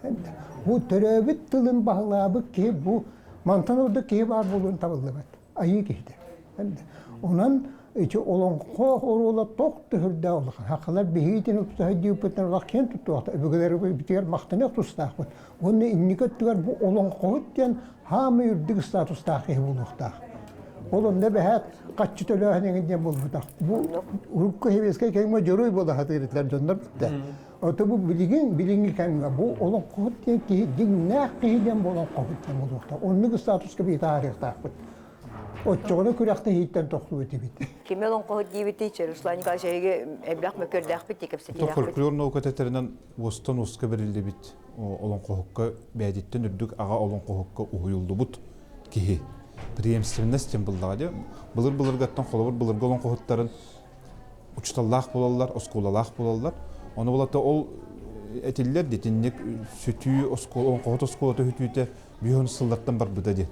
Бу төрөөбүт тылын баһылаабыт киһи бу мантан ордук киһи баар буолуон табыллыбат. Айыы киһитэ. Онон ити олоҥхо оруола тох төһүрдээх улахан. Хахалар биһиитин тустаһыйдыыппытын олох киэн туттуохта. Өбүгэлэрбитигэр махтаныах тустаахпыт. Уонна инники өттүгэр бу олоҥхоһут диэн хаамай үрдүк статустаах киһи буолуохтаах. Ол онно бэһээт хаччы төлөөһүн эҥин диэн буолбатах. Бу урукку сэбиэскэй кэмҥэ дьоруой буола сатыыр дьоннор бүттэ. Ото бу билигин билиҥҥи кэмҥэ бу олоҥхоһут диэн киһи дьиҥнээх киһи диэн бу олоҥхоһут диэн буолуохтаах. Оннук статуска биһиги таарыахтаахпыт. Оччоҕуна күрэхтэһииттэн тохтуу этибит. Кими олоҥхоһут диэбитий, Руслан Николаевич, эһиги элбэх мөккүөрдээхпит дии кэпсэтиилээхпит. Фольклор науката тэринэн уостан уоска бэриллибит олоҥхоһукка бэйэтиттэн үрдүк аҕа олоҥхоһукка уһуйуллубут киһи. Преемственность диэн буллаҕа дии. Былыр-былыргаттан холобур былыргы олоҥхоһуттарын учууталлаах буолаллар, оскуолалаах буолаллар. Ону булата ол этиллэр дитинник сүтүү оскуола, олоҥхоһут оскуолата сүтүүтэ бүһүн сыллартан барбыта диэн.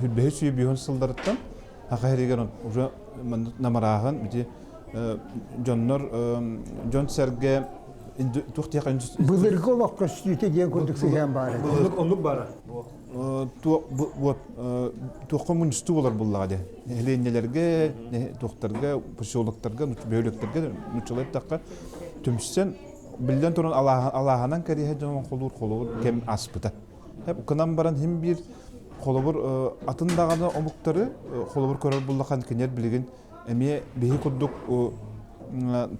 Бэһис сүйэ бүһүн сылларыттан Саха сиригэр уже намырааһын ити дьоннор дьон-сэргэ туох диэх Былыргы олох көстүүтэ диэн курдук сыһыан баар этэ. Оннук баара. Вот туохха мунньустуу болар буллаҕа дии. Нэһилиэнньэлэргэ, туохтарга, поселоктарга, бөһүөлэктэргэ нуччалар эттэххэ түмсэн биллэн туран алааһынан кэриэһэ дьон холуур холобур кэм аспыта. Кынан баран хим биир холобур атын даҕаны омуктары холобур көрөр буллахан кинилэр билигин эмиэ биһи курдук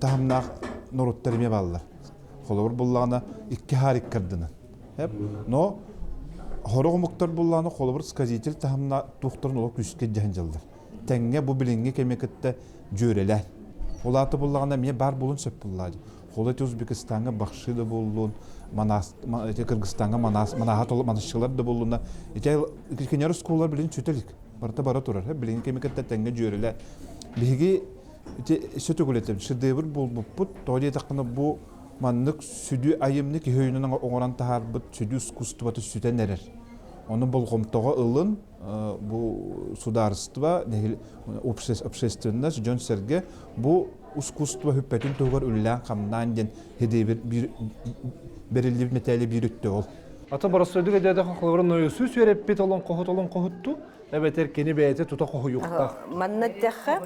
таһымнаах норуоттар эмиэ бааллар. Холобур буллаҕына икки хаар иккардынан. Но хорох омуктар буллаҕына холобур сказитель таһымна туохтарын олох күүскэ дьаһан дьаллар. Тэҥҥэ бу билиҥҥи кэми кытта дьүөрэлээн. Ол аата буллаҕына эмиэ баар буолун сөп буллаа. Холо Узбекистаҥҥа бахши да буоллун, Манас, ити Кыргызстаҥҥа Манас, Манаһа манасчылар да буоллуна, ити кинилэр оскуолалар билин сүтэ илик. Барыта бара турар. Билиҥҥи кэми кытта тэҥҥэ дьүөрэлээн. Биһиги ити сөтөгүлэтим шедевр буолбуппут. Тоҕо диэтэххинэ бу маннык сүдү айымньы киһи өйүнэн оҥорон таһаарбыт сүдү искусствота сүтэн эрэр. Ону болҕомтоҕо ылын, бу судаарыстыба, общественность, дьон-сэргэ бу искусство хүппэтин туһугар үлэлээн-хамнаан диэн хедебир биир бэриллибит мэтээли биир өттө ол. Ата боростуойдук эдээдэх холобура нойосуу сүөрэппит олоҥхоһут олоҥхоһутту эбэтэр кини бэйэтэ тута хоһуйуохтаах. Манна эттэххэ,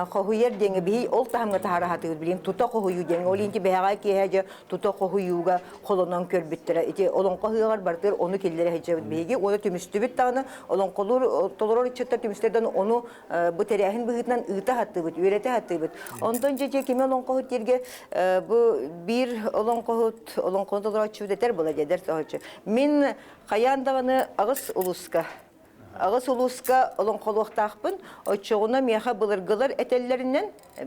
хоһуйар диэҥэ биһи ол таһымҥа таһара сатыыр билин тута хоһуйуу диэҥ ол инти бэһэҕэ киэһэ дьэ тута хоһуйууга холонон көрбүттэрэ. Ити олоҥхо ыһыаҕар барытыгар ону киллэрэ сылдьабыт биһиги. Уонна түмүстүбүт даҕаны олоҥхолуур толорор ыччаттар түмүстэрдэн ону бу тэрээһин быһыытынан ыыта сатыыбыт, үөрэтэ сатыыбыт. Онтон дьэ дьэ кими олоҥхоһут дииргэ бу биир олоҥхоһут олоҥхону толорооччу дэтэр була дедер соһуччу. Мин хайаан даҕаны аҕыс улууска Аҕыс улууска олоҥхолуохтаахпын. Оччоҕуна миэхэ былыргылар этэллэринэн,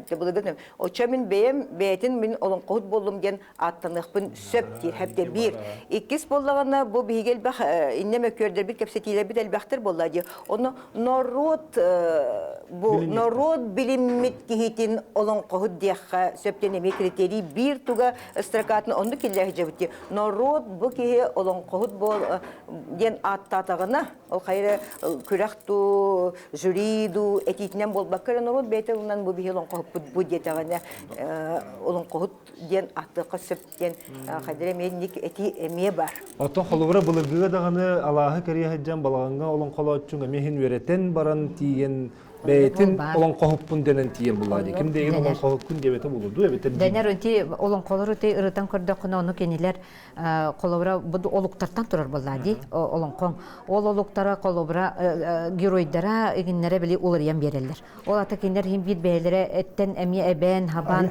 былыргы оччо мин бэйэм бэйэтин мин олоҥхоһут буоллум диэн ааттаныахпын сөп диир хэпте биир. Иккис буоллаҕына бу биһиги элбэх иннэ мөккүөрдэрбит кэпсэтиилэрбит элбэхтэр буолла дии. Ону норуот бу норуот билиммит киһитин олоҥхоһут диэххэ сөп диэн эмиэ критерий биир туга строкатын оннук киллэрэ сылдьабыт Норуот бу киһи олоҥхоһут буол диэн ааттаатаҕына, ол хайа күрэх дуу, жюри дуу этиитинэн буолбакка эрэ норуот бэйэтэ ылынан бу биһи олоҥхоһуппут бу диэтэҕинэ олоҥхоһут диэн ааттыахха сөп диэн хайдара эмиэ инник этии эмиэ бар. Оттон холобура былыргыга даҕаны алааһы кэрийэ сылдьан балаҕаҥҥа олоҥхолооччуҥ эмиэ иһин үөрэтэн баран тиийэн бэйэтин олоҥхоһуппун дэнэн тиийэр булаа дии. Ким дэйин олоҥхоһуккун диэбэтэ буолуо дуу эбэтэр Дэнэр ити олоҥхолору ити ырытан көрдөххүнэ ону кинилэр холобура бу олуктартан турар буоллаа дии олоҥхоҥ. Ол олуктара холобура геройдара игиннэрэ били уларыйан биэрэллэр. Ол ата кинилэр иһин биир бэйэлэрэ эттэн эмиэ эбээн хабан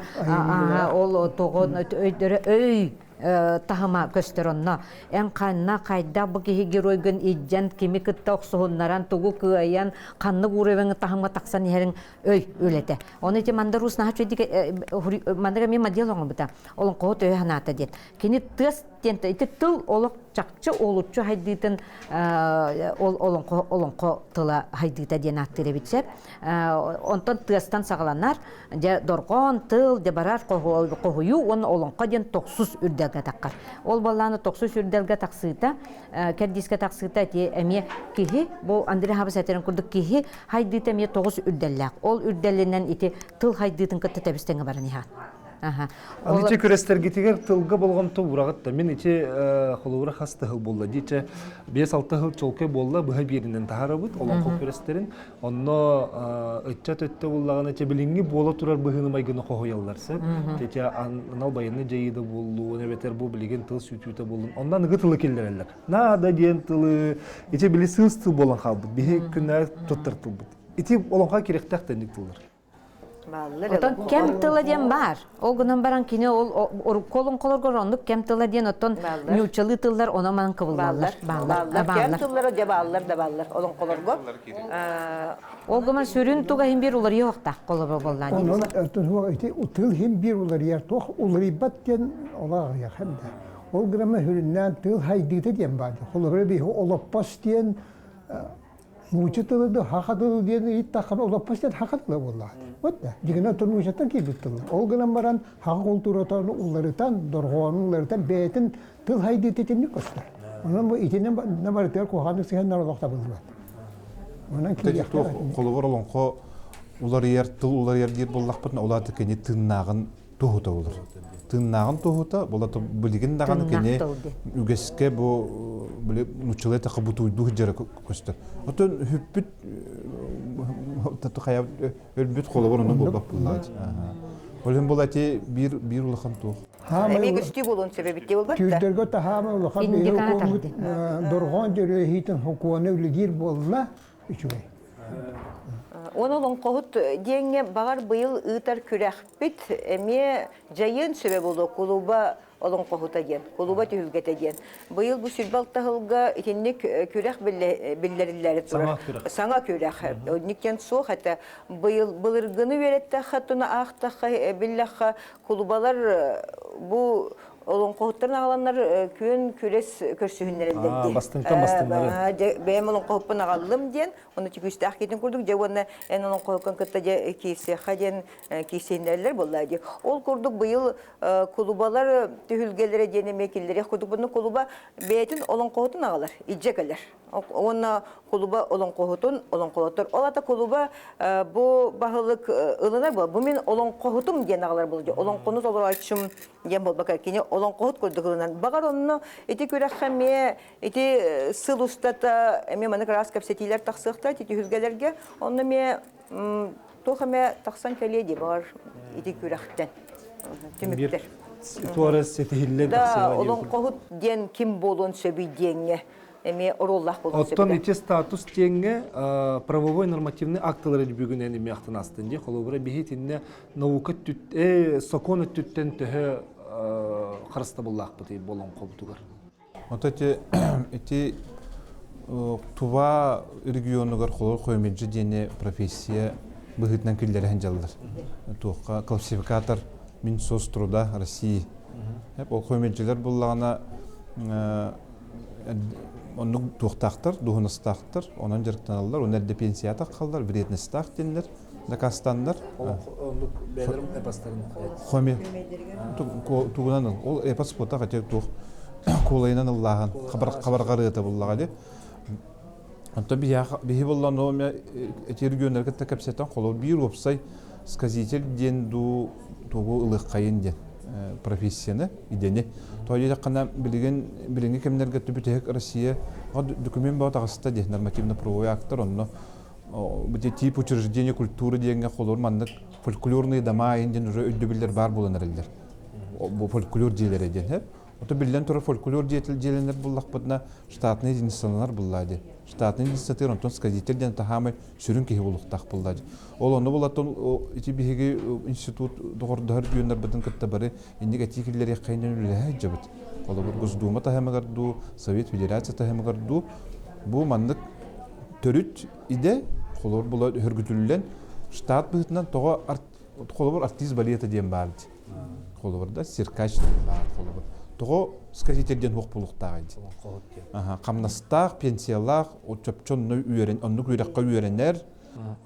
ол тоҕо өйдөрө өй таһыма көстөр онно. Эн ханна хайдах бу киһи геройгун илдьэн кими кытта охсуһуннаран тугу кыайан ханнык уровеҥы таһымҥа тахсан иһэриҥ өй үлэтэ. Ону ити Мандар Уус наһаа үчүгэйдик маннык эмиэ модел оҥорбута. Олоҥхоһут өйө санаата диэн. Кини тыас диэн ити тыл олох чахчы олуччу хайдыытын ол олоҥхо олоҥхо тыла хайдыыта диэн ааттыыр эбит сөп. Онтон тыастан саҕаланар дьэ дорҕоон тыл дьэ барар хоһуйуу уонна олоҥхо диэн тохсус үрдэл. үрдэлгэ таххар. Ол буоллаана тохсус үрдэлгэ тахсыыта, кэрдиискэ тахсыыта ити эмиэ киһи, бу Андрей Хабыс этэрин курдук киһи хайдыыта эмиэ тоҕус үрдэллээх. Ол үрдэлинэн ити тыл хайдыытын кытта тэбис тэҥэ баран иһэҕин. Аны ити күрэстэргитигэр тылга болҕомто уураҕыт да. Мин ити холобура хас да сыл буолла дии. Чэ, 5-6 сыл чолкой буолла, быһа биэринэн таһаарабыт олоҥхо күрэстэрин. Онно ыччат өттө буллаҕына, чэ, билиҥҥи буола турар быһыыны-майгыны хоһуйаллар сөп. Чэ, анал байыаннай дьайыы да буоллун, эбэтэр бу билигин тыл сүтүүтэ буоллун. Онно аныгы тылы киллэрэллэр. Наада диэн тылы, ити били сыыс тыл буолан хаалбыт. Биһи күннээҕи туттар тылбыт. Ити олоҥхо кириэхтээх тэнник тыллар. Оттон кэм тыла диэн баар. Ол гынан баран кини ол урукку олоҥхолорго оннук кэм тыла диэн оттон нууччалыы тыллар онон-манан кыбыллаллар. Бааллар. Кэм тыллара дьэ бааллар да бааллар олоҥхолорго. Ол гынан сүрүн туга иһин биир уларыйыахтаах холобур буоллаан. Онон ити тыл иһин биир уларыйар туох уларыйбат диэн олоҕуйах да. Ол гынан сүрүннээн тыл хайдыыта диэн баар. Холобура биһи олоппос диэн Нуучча тылы да хаха тылы диэн ыйыттаххына олоппос диэн хаха тыла буоллаҕа. Вот да. Дьиҥинэн оттон нууччаттан киирбит тыллар. Ол гынан баран хаха култууратын уларытан, дорҕоонун уларытан бэйэтин тыл хайдыыта итинник көстөр. Онон бу итинэн барытыгар куһаҕаннык сыһыаннар олох табыллыбат. Онон киириэхтээх. Холобур олоҥхо уларыйар, тыл уларыйар диир буоллахпытына, ол аата кини тыыннааҕын туһута болар. Тыыннааҕын туһута, була билигин даҕаны кини үгэскэ бу били нуччалыы таха бутуйдуу сылдьара көстөр. Оттон хүппүт хайа өлбүт холобур онно буолбат буллаачы. Ол иһин була ити биир биир улахан туох. Эмиэ көстүү буолуон сөбө битти буолбат да. Түүрдэргэ таһаама улахан биһиги дорҕоон дьөрүөһиитин хокуона үлэлиир буолла үчүгэй. Уон олоҥхоһут диэҥҥэ баҕар быйыл ыытар күрэхпит эмиэ дьайыан сөбө буолуо кулуба олоҥхоһута диэн, кулуба түһүлгэтэ диэн. Быйыл бу 26 сылга итинник күрэх биллэриллээри турар. Саҥа күрэх. Оннук диэн суох этэ. Быйыл былыргыны үөрэттэххэ, туна аахтахха, биллэххэ, кулубалар бу олоҥхоһуттарын аҕаланнар күөн күрэс көрсүһүннэрэллэр дии. Бастыҥтан бастыҥнары. Бэйэм олоҥхоһуппун аҕаллым диэн, ону күүстээх киһитин курдук дьэ уонна эн олоҥхоһуккун кытта дьэ киирсиэххэ диэн киирсиһиннэрэллэр буолла дии. Ол курдук быйыл кулубалар түһүлгэлэрэ диэн эмиэ киллэриэх курдук буну кулуба бэйэтин олоҥхоһутун аҕалар, илдьэ кэлэр. Уонна кулуба олоҥхоһутун олоҥхолотор. Ол ата кулуба бу баһылык ылынар буол. Бу мин олоҥхоһутум диэн аҕалар буолла. Олоҥхону толорооччум диэн буолбакка кини олоҥхоһут курдук ылынан. Баҕар онно ити күрэххэ эмиэ ити сыл устата эмиэ маннык араас кэпсэтиилэр тахсыахтара ити түһүлгэлэргэ. Онно эмиэ туох эмэ тахсан кэлиэ дии баҕар ити күрэхтэн түмүктэр. Туора ситиһиллэн Да, олоҥхоһут диэн ким буолуон сөбүй диэҥҥэ эмиэ оруоллаах буолуон сөп. Оттон ити статус диэҥҥэ правовой нормативный акталары бүгүн эн эмиэ ахтан астын дии. Холобура биһи итиннэ наука сокуон өттүттэн төһө харыстабыллаахпытый бу олоҥхобутугар? Ото ити ити Тува регионугар холор хоймеджи диэни профессия быһыытынан киллэрэһин дьаллар. Туохха классификатор Минсоцтруда России. Ол хоймеджилер буллаҕына оннук туохтаахтар, дуһунастаахтар, онон дьарыктаналлар, онно эрдэ пенсията халлар, вредностаах диэннэр дакаастаннар. Оннук бэйэлэрин эпостарын Хоми тугунан ыл. Ол эпос буотах ити туох куолайынан ыллааһын хабарҕарыата буллаҕа дии. Онтон биһи буллан ол эти регионнарга кытта кэпсэтэн холобур биир уопсай сказитель диэн дуу тугу ылыаххайын диэн профессияны, идэни. Тоҕо диэтэххинэ билигин билиҥҥи кэмнэргэ бүтэһик Россия документ бөҕө таҕыста диэн нормативно-правовой актар онно тип учреждения культуры диэҥҥэ холобур маннык фольклорные дома диэн уже өйдөбүллэр баар буолан эрэллэр. Бу фольклор дьиэлэрэ диэн. Ото биллэн турар фольклор дьиэлэнэр буллахпытына штатный единицаланар буллаа дии. Штатный единицатыгар онтон сказитель диэн таһаамай сүрүн киһи булуохтаах буллаа дии. Ол онно булаттан ити биһиги институт доҕордоһор регионнарбытын кытта бары инник этии киллэриэххэйин диэн үлэлэһэ сылдьабыт. Холобур, Госдума таһымыгар дуу, Совет Федерация таһымыгар дуу бу маннык төрүт идэ холобур була өһөргүтүллэн штат быһыытынан тоҕо холобур артист балета диэн баар дии. Холобур да циркач диэн баар холобур. Тоҕо сказитель диэн суох буолуохтааҕый дии. Хамнастаах, пенсиялаах, чопчу онно үөрэн, оннук үөрэххэ үөрэнэр.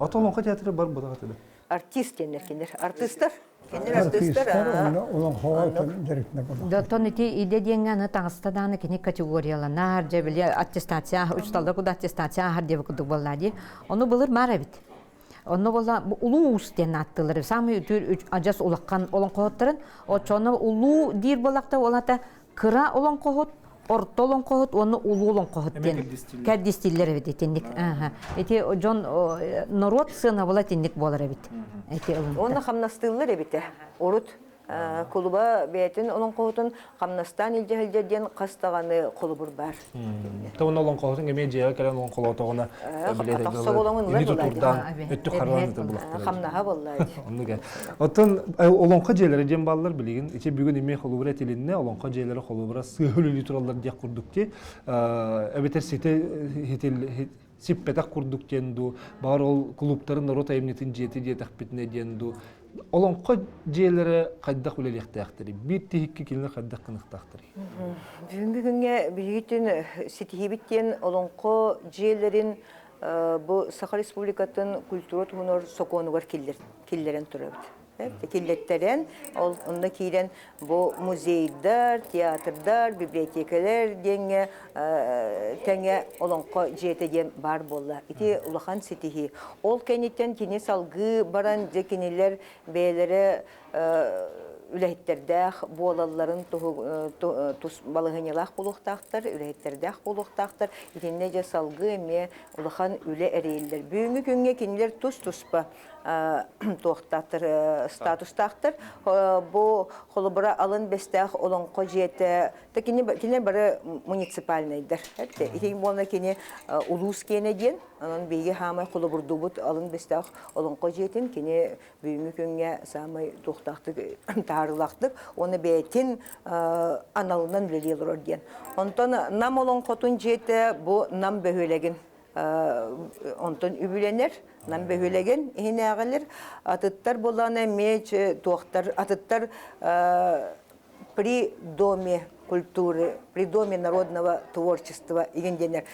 Ото олоҥхо театры бар буолаҕа Артист диэннэр кинилэр. Артыыстар. Кинилэр артыыстар. Олоҥхоҕо дьарыктанар буоллахтар. Оттон ити идэ диэҥҥэ аны таҥаста даҕаны кини категорияланар, дьэ били аттестация, учууталлар куда аттестация ааһар диэбит курдук буолла дии. Ону былыр маар эбит. Онно буолла улуу уус диэн ааттыыллар. Самый үтүр адьас улахан олоҥхоһуттарын. Оччону улуу диир буоллахта ол ата кыра олоҥхоһут, орто олоҥхоһут уонна улуу олоҥхоһут диэн кэрдиистииллэр эбит итинник. Ити дьон норуот сыанабыла итинник буолар эбит. Ити Уонна хамнастыыллар эбитэ. Урут кулуба бэйэтин олоҥхоһутун хамнастаан илдьэ сылдьар диэн хас даҕаны холобур баар. Тон олоҥхоһутун эмиэ дьиэҕэ кэлэн олоҥхолоотоҕуна билиэт тутурдаан өттүк харалаан булахтар. Хамнаһа буолла. Оннук. Оттон олоҥхо дьиэлэрэ диэн бааллар билигин. Ити бүгүн эмиэ холобура этилиннэ, олоҥхо дьиэлэрэ холобура сыыһа үлэлии тураллар диэх курдук ти. Эбэтэр сите сиппэтэх курдук диэн дуу, баҕар ол кулууптарын норуот айымньытын дьиэтэ диэтэхпитинэ диэн дуу. Олоҥхо дьиэлэрэ хайдах үлэлиэхтээхтэрий? Биир тиһиккэ кинилэр хайдах гыныахтаахтарый? Бүгүҥҥү күҥҥэ биһигитин ситиһиибит диэн олоҥхо дьиэлэрин бу Саха Республикатын культура туһунан сокуонугар киллэрэн турабыт. Киллэттэрэн, ол онно киирэн бу музейдар, театрдар, библиотекалар диэҥҥэ тэҥэ олоҥхо дьиэтэ диэн баар буолла. Ити улахан ситиһии. Ол кэнниттэн кини салгыы баран дьэ кинилэр бэйэлэрэ үлэһиттэрдээх буолалларын тус балаһыанньалаах буолуохтаахтар, үлэһиттэрдээх буолуохтаахтар. Итиннэ дьэ салгыы эмиэ улахан үлэ эрэйиллэр. Бүгүҥҥү күҥҥэ кинилэр тус-туспа туохтаахтар, статустаахтар. Бу холобура алын бэстээх олоҥхо дьиэтэ, кинилэр бары муниципальнайдар. Ити буолна кини улуус киэнэ диэн, онон биһиги хаамай холобурдуубут алын бэстээх олоҥхо дьиэтин кини бүгүҥҥү күҥҥэ саамай туохтаахтык таһаарыылаахтык уонна бэйэтин аналынан үлэлии олорор диэн. Онтон Нам олоҥхотун дьиэтэ бу Нам бөһүөлэгин онтон үбүлэнэр, Нам бөһүөлэгин иһинээҕилэр. Атыттар буоллаҕына эмиэ туохтар атыттар при доме культуры, при доме народного творчества игин диэннэр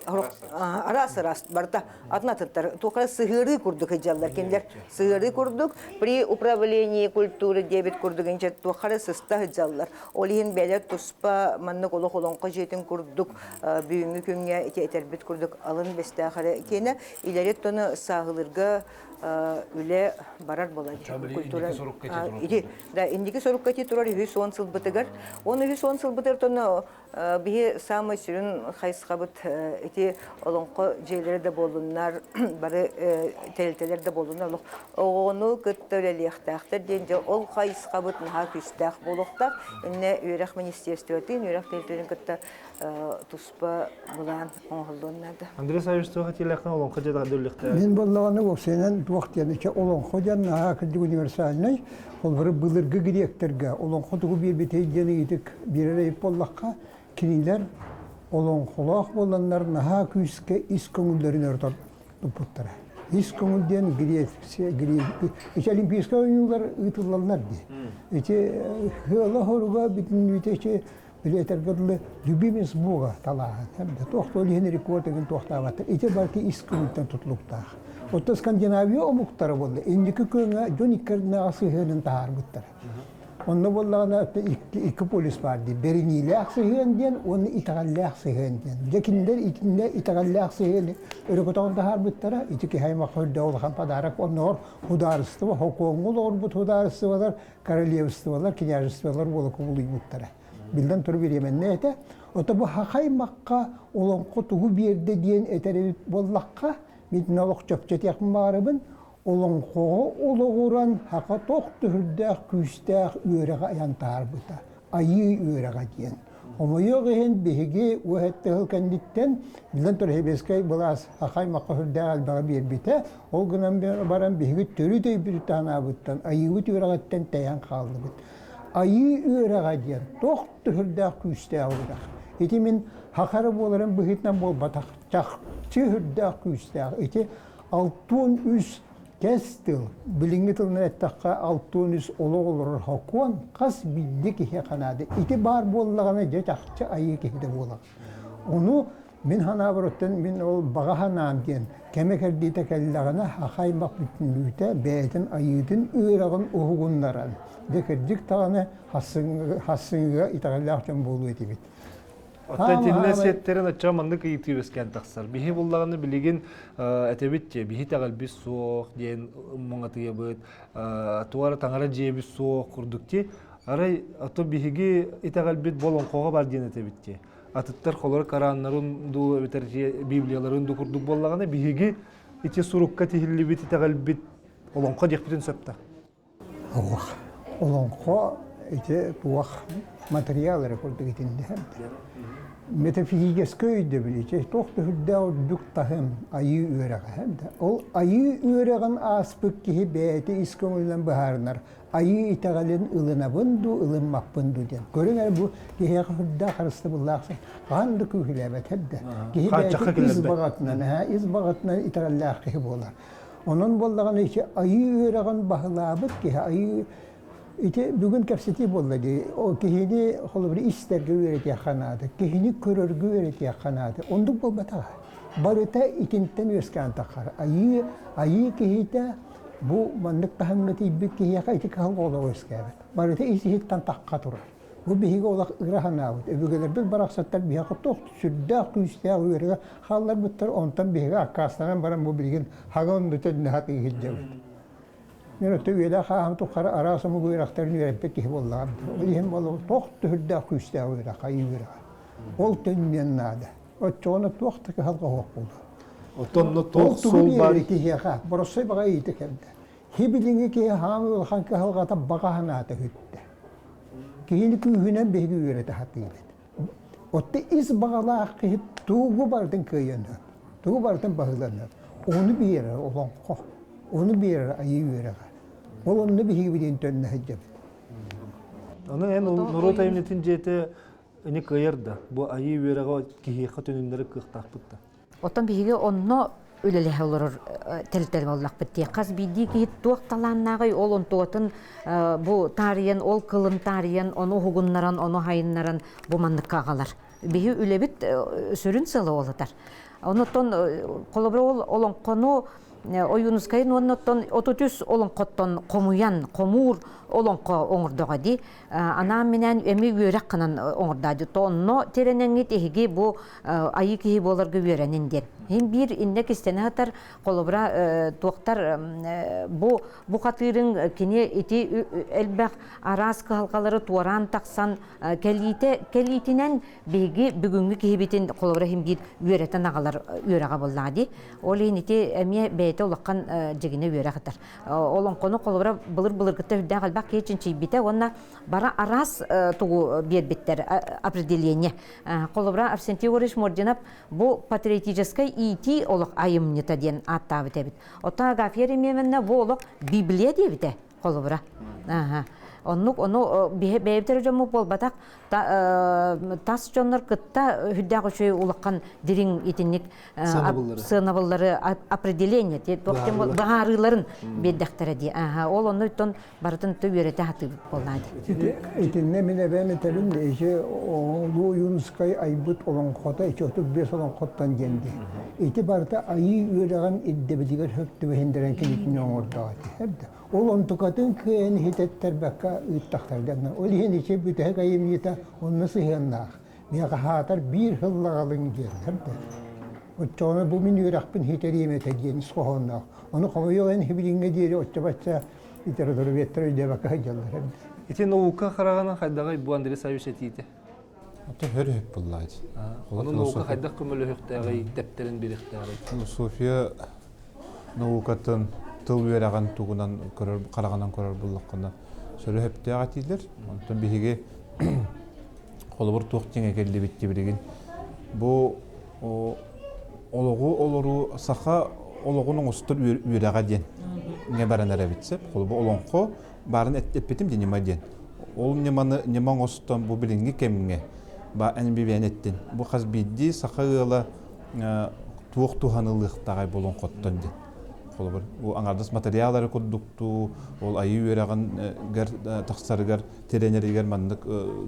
араас-араас барыта атын атыттар туохха сыһыарыы курдук сылдьаллар кинилэр сыһыарыы курдук при управлении культуры диэбит курдук инчэ туохха сыста сылдьаллар ол иһин бэлэ туспа маннык олох олоҥхо дьиэтин курдук бүгүҥҥү күҥҥэ ити этэрбит курдук алын бэстээх эрэ киэнэ илэри тону сааһылыырга үлэ барар буолар культура ити да инники сорукка ити турар үһүс уон сылбытыгар уон үһүс уон сылбытыгар тону биһи самый сүрүн хайысхабыт ити олоҥхо дьиэлэрэ да буоллуннар бары тэрилтэлэр да буоллуннар олох оҕону кытта үлэлиэхтээхтэр диэн дьэ ол хайысхабыт наһаа күүстээх буолуохтаах иннэ үөрэх министерствотын үөрэх тэрилтэлэрин кытта туспа былаан оҥоһуллуон наада. Андрей Саввич туох этиилээххин олоҥхо дьиэ даҕа Мин буоллаҕына уопсайынан туох диэн ичэ олоҥхо диэн наһаа кырдьык универсальнай. Холобура былыргы гректэргэ олоҥхо тугу биэрбитэй диэн ыйытык биэрэр эбит буоллахха, кинилэр олоҥхолоох буоланнар наһаа күүскэ ис көҥүллэрин өрө туппуттара. Ис көҥүл диэн Греция, ити Олимпийскай оонньуулар ыытыллаллар дии. Ити ыала-хоруга бүтүннүүтэ ити Били этэргэ дылы любимец Бога талааһын. Туох да иһин рекорд игин туохтаабаттар. Ити барыта ис көҥүлтэн тутулуктаах. Оттон Скандинавия омуктара буолла инники күөҥҥэ дьон икки ардынааҕы сыһыанын таһаарбыттара. Онно буоллаҕына икки полюс баар дии. Бэриниилээх сыһыан диэн уонна итэҕэллээх сыһыан диэн. Дьэ кинилэр итиннэ итэҕэллээх сыһыаны өрө көтөҕөн таһаарбыттара. Ити киһи аймах үрдэ улахан подарок. Оннооҕор судаарыстыба, хокуоҥҥа олоҕурбут судаарыстыбалар королевстволар, княжестволар буола кубулуйбуттара. Биллэн турар бириэмэннэ этэ. Ото бу хахай-макка олоҥхо тугу биэрдэ диэн этэр эбит буоллахха, мин олох чопчу этиэхпин баҕарабын, олоҥхоҕо олоҕуран хака тох түһүрдээх күүстээх үөрэҕи айан таһаарбыта. Айыы үөрэҕэ диэн. Хомойуох иһин биһиги уһэтти сыл кэнниттэн биллэн турар сэбиэскэй былаас хахай-макка сүрдээх элбэҕи биэрбитэ. Ол гынан баран биһиги төрүт өйбүт таһанаабыттан, айыыбыт үөрэҕиттэн тэйэн хааллыбыт. Айыы үөрэҕэ диэн туох да сүрдээх күүстээх үөрэх. Ити мин хахара буоларын быһыытынан буолбатах, чахчы сүрдээх күүстээх. Ити 63 кэс тыл, билиҥҥи тылынан эттэххэ 63 олох олорор сокуон хас биирдии киһиэхэ наада. Ити баар буоллаҕына дьэ чахчы айыы киһитэ буолар. Ону Мин санаабар оттон мин ол баҕа санаам диэн кэмэ кэрдиитэ кэллэҕинэ саха аймах бүтүннүүтэ бэйэтин айыытын үөрэҕин уһугуннаран, дьэ кырдьык даҕаны хассыҥҥыга итэҕэллээх дьон буолуо этибит. Оттон итиннэ сиэттэрин оччоҕо маннык ыйытыы үөскээн тахсар. Биһи буллаҕына билигин этэбит дии, биһи итэҕэлбит суох диэн муҥатыйабыт, туора таҥара дьиэбит суох курдук дии. Арай ото биһиги итэҕэлбит болоҥхоҕо бар диэн этэбит дии. Атыттар холоро Кораннарын дуу эбэтэр Библияларын дуу курдук буоллаҕына биһиги ити сурукка тиһиллибит итэҕэлбит олоҥхо диэхпитин сөп да. Ох, олоҥхо ити туох материал эрэ курдук итиннэ. Метафизическэй өйдөбүл ити туох да үрдээх үрдүк таһым айыы үөрэҕэ. Ол айыы үөрэҕин ааспыт киһи бэйэтэ ис көҥүлүнэн быһаарынар айыы итэҕэлин ылынабын дуу, ылыммаппын дуу диэн. Көрүҥ эрэ бу киһиэхэ үрдээх харыстабыллаах хаһан да күүһүлээбэт да. Киһи бэйэтэ ис баҕатынан, ис баҕатынан итэҕэллээх киһи буолар. Онон буоллаҕына ити айыы үөрэҕин баһылаабыт киһи айыы ити бүгүн кэпсэтии буолла дии. Ол киһини холобур истэргэ үөрэтиэххэ наада, киһини көрөргө үөрэтиэххэ наада. Оннук буолбатаҕа. Барыта итинтэн үөскээн таххар. Айыы айыы киһитэ бу маннык таһымҥа тиийбит киһиэхэ ити кыһалҕа олоҕо үөскээбэт. Барыта ис-иһиттэн тахха турар. Бу биһиги олох ыра санаабыт. Өбүгэлэрбит барахсаттар биһиэхэ туох сүрдээх күүстээх үөрэҕи хаалларбыттар, онтон биһиги аккаастанан баран бу билигин хаҥа оннутун наһаа иһирдьэбит. Мен өттө үйэлээх ааһым тухары араас омук үөрэхтэрин үөрэппит киһи буоллаҕым. Ол иһин буолла туох да сүрдээх күүстээх үөрэх, айыы үөрэҕэ. Ол төннүөн наада. Оччоҕуна туох да кыһалҕа суох буолуо. Оттон туох суол бар киһиэхэ бороссой баҕа иитэ кэлдэ. Хибилиҥи киһи хаамыы улахан кыһалҕата баҕа санаата сүттэ. Киһини күүһүнэн биһиги үөрэтэ сатыыбыт. Отто ис баҕалаах киһи тугу барытын кыайан тугу барытын баһыланар. Ону биэрэр олоҥхо, ону биэрэр айыы үөрэҕэ. Ол онно биһиги билигин төннө сылдьабыт. Аны эн норуот айымньытын дьиэтэ ини кыайар да, бу айыы үөрэҕэ киһиэхэ төнүннэрэр кыахтаахпыт да. Оттон биһиги онно үлэлэһэ олорор тэрилтэлэр буоллахпыт дии. Хас биирдии киһи туох талааннааҕый, ол онтугатын бу таарыйан, ол кылын таарыйан, ону уһугуннаран, ону хайыннаран бу манныкка аҕалар. Биһи үлэбит сүрүн сыала ол ытар. Онуттан холобура ол олоҥхону Ойуунускайын уонна оттон 33 олоҥхоттон хомуйан, хомуур олоҥхо оҥордоҕо дии. Анаан-минээн эми үөрэх гынан оҥордоо дии. Онно тирэнэҥҥит эһиги бу айыы киһи буоларга үөрэнин диэн. Иһин биир иннэ кистэнэ сытар, холобура, туохтар бу бу хатыырыҥ кини ити элбэх араас кыһалҕалары туораан тахсан кэлиитэ кэлиитинэн биһиги бүгүҥҥү киһибитин холобура иһин биир үөрэтэн аҕалар үөрэҕэ буоллаҕа дии. Ол иһин ити эмиэ бэйэтэ улахан дьигинэ үөрэх ытар. Олоҥхону холобура былыр-былыргыта үрдээх элбэх киһи чинчийбитэ уонна бара араас тугу биэрбиттэр определение. Холобура Арсентий Егорович Мординов бу патриотическай иитии олох айымньыта диэн ааттаабыт эбит. Оттон Агафья Еремеевна бу олох Библия диэбитэ холобура. Оннук ону бэйэбит эрэ дьоммут буолбатах тас дьоннор кытта үрдээх үчүгэй улахан дириҥ итинник сыанабыллары определение быһаарыыларын биэрдэхтэрэ дии. Ол онно оттон барытын үөрэтэ сатыыбыт буоллаа дии. Итиннэ мин эбээм этэбин ити Улуу Ойуунускай айбыт олоҥхото ити 35 олоҥхоттон диэн дии. Ити барыта айыы үөрэҕин ирдэбилигэр сөп түбэһиннэрэн кинитини оҥордоҕо ити. Ол онтукатын кыайан иһитэттэрбэккэ ыыттахтарга. Ол иһин ити бүтэһик айымньыта онно сыһыаннаах. Миэхэ хаатар биир сыллаҕалыҥ диэн да. Оччоҕуна бу мин үөрэхпин иһитэриэм этэ диэн ис хоһоонноох. Ону хомойуох эн билиҥҥэ диэри оччо-бачча литературоведтар өйдөөбөккө сылдьаллар эбит. Ити наука хараҕынан хайдаҕый бу Андрей Саввич этиитэ? Ото хөр өп буллаат. Ону наука хайдах көмөлөһүөхтээҕий, тэптэрин бириэхтээҕий? Философия наукатын тыл үөрэҕин тугунан көрөр, хараҕынан көрөр буллаххына сөрү өптөөх этиилэр. Онтон биһиги холобур туох дьиҥэ кэллибит билигин бу олоҕу олоруу саха олоҕун оҥостор үөрэҕэ диэн ҥэ баран эрэбит сөп. Холобур олоҥхо баарын эппитим дии ньыма диэн. Ол ньыманы ньыма оҥостон бу билиҥҥи кэмҥэ ба эн бибиэн эттин. Бу хас биирдии саха ыала туох туһанылыахтааҕай бу олоҥхоттон диэн. Холобур, бу аҥардас материаллары курдуктуу, ол айыы үөрэҕин тахсарыгар, тирэнэригэр маннык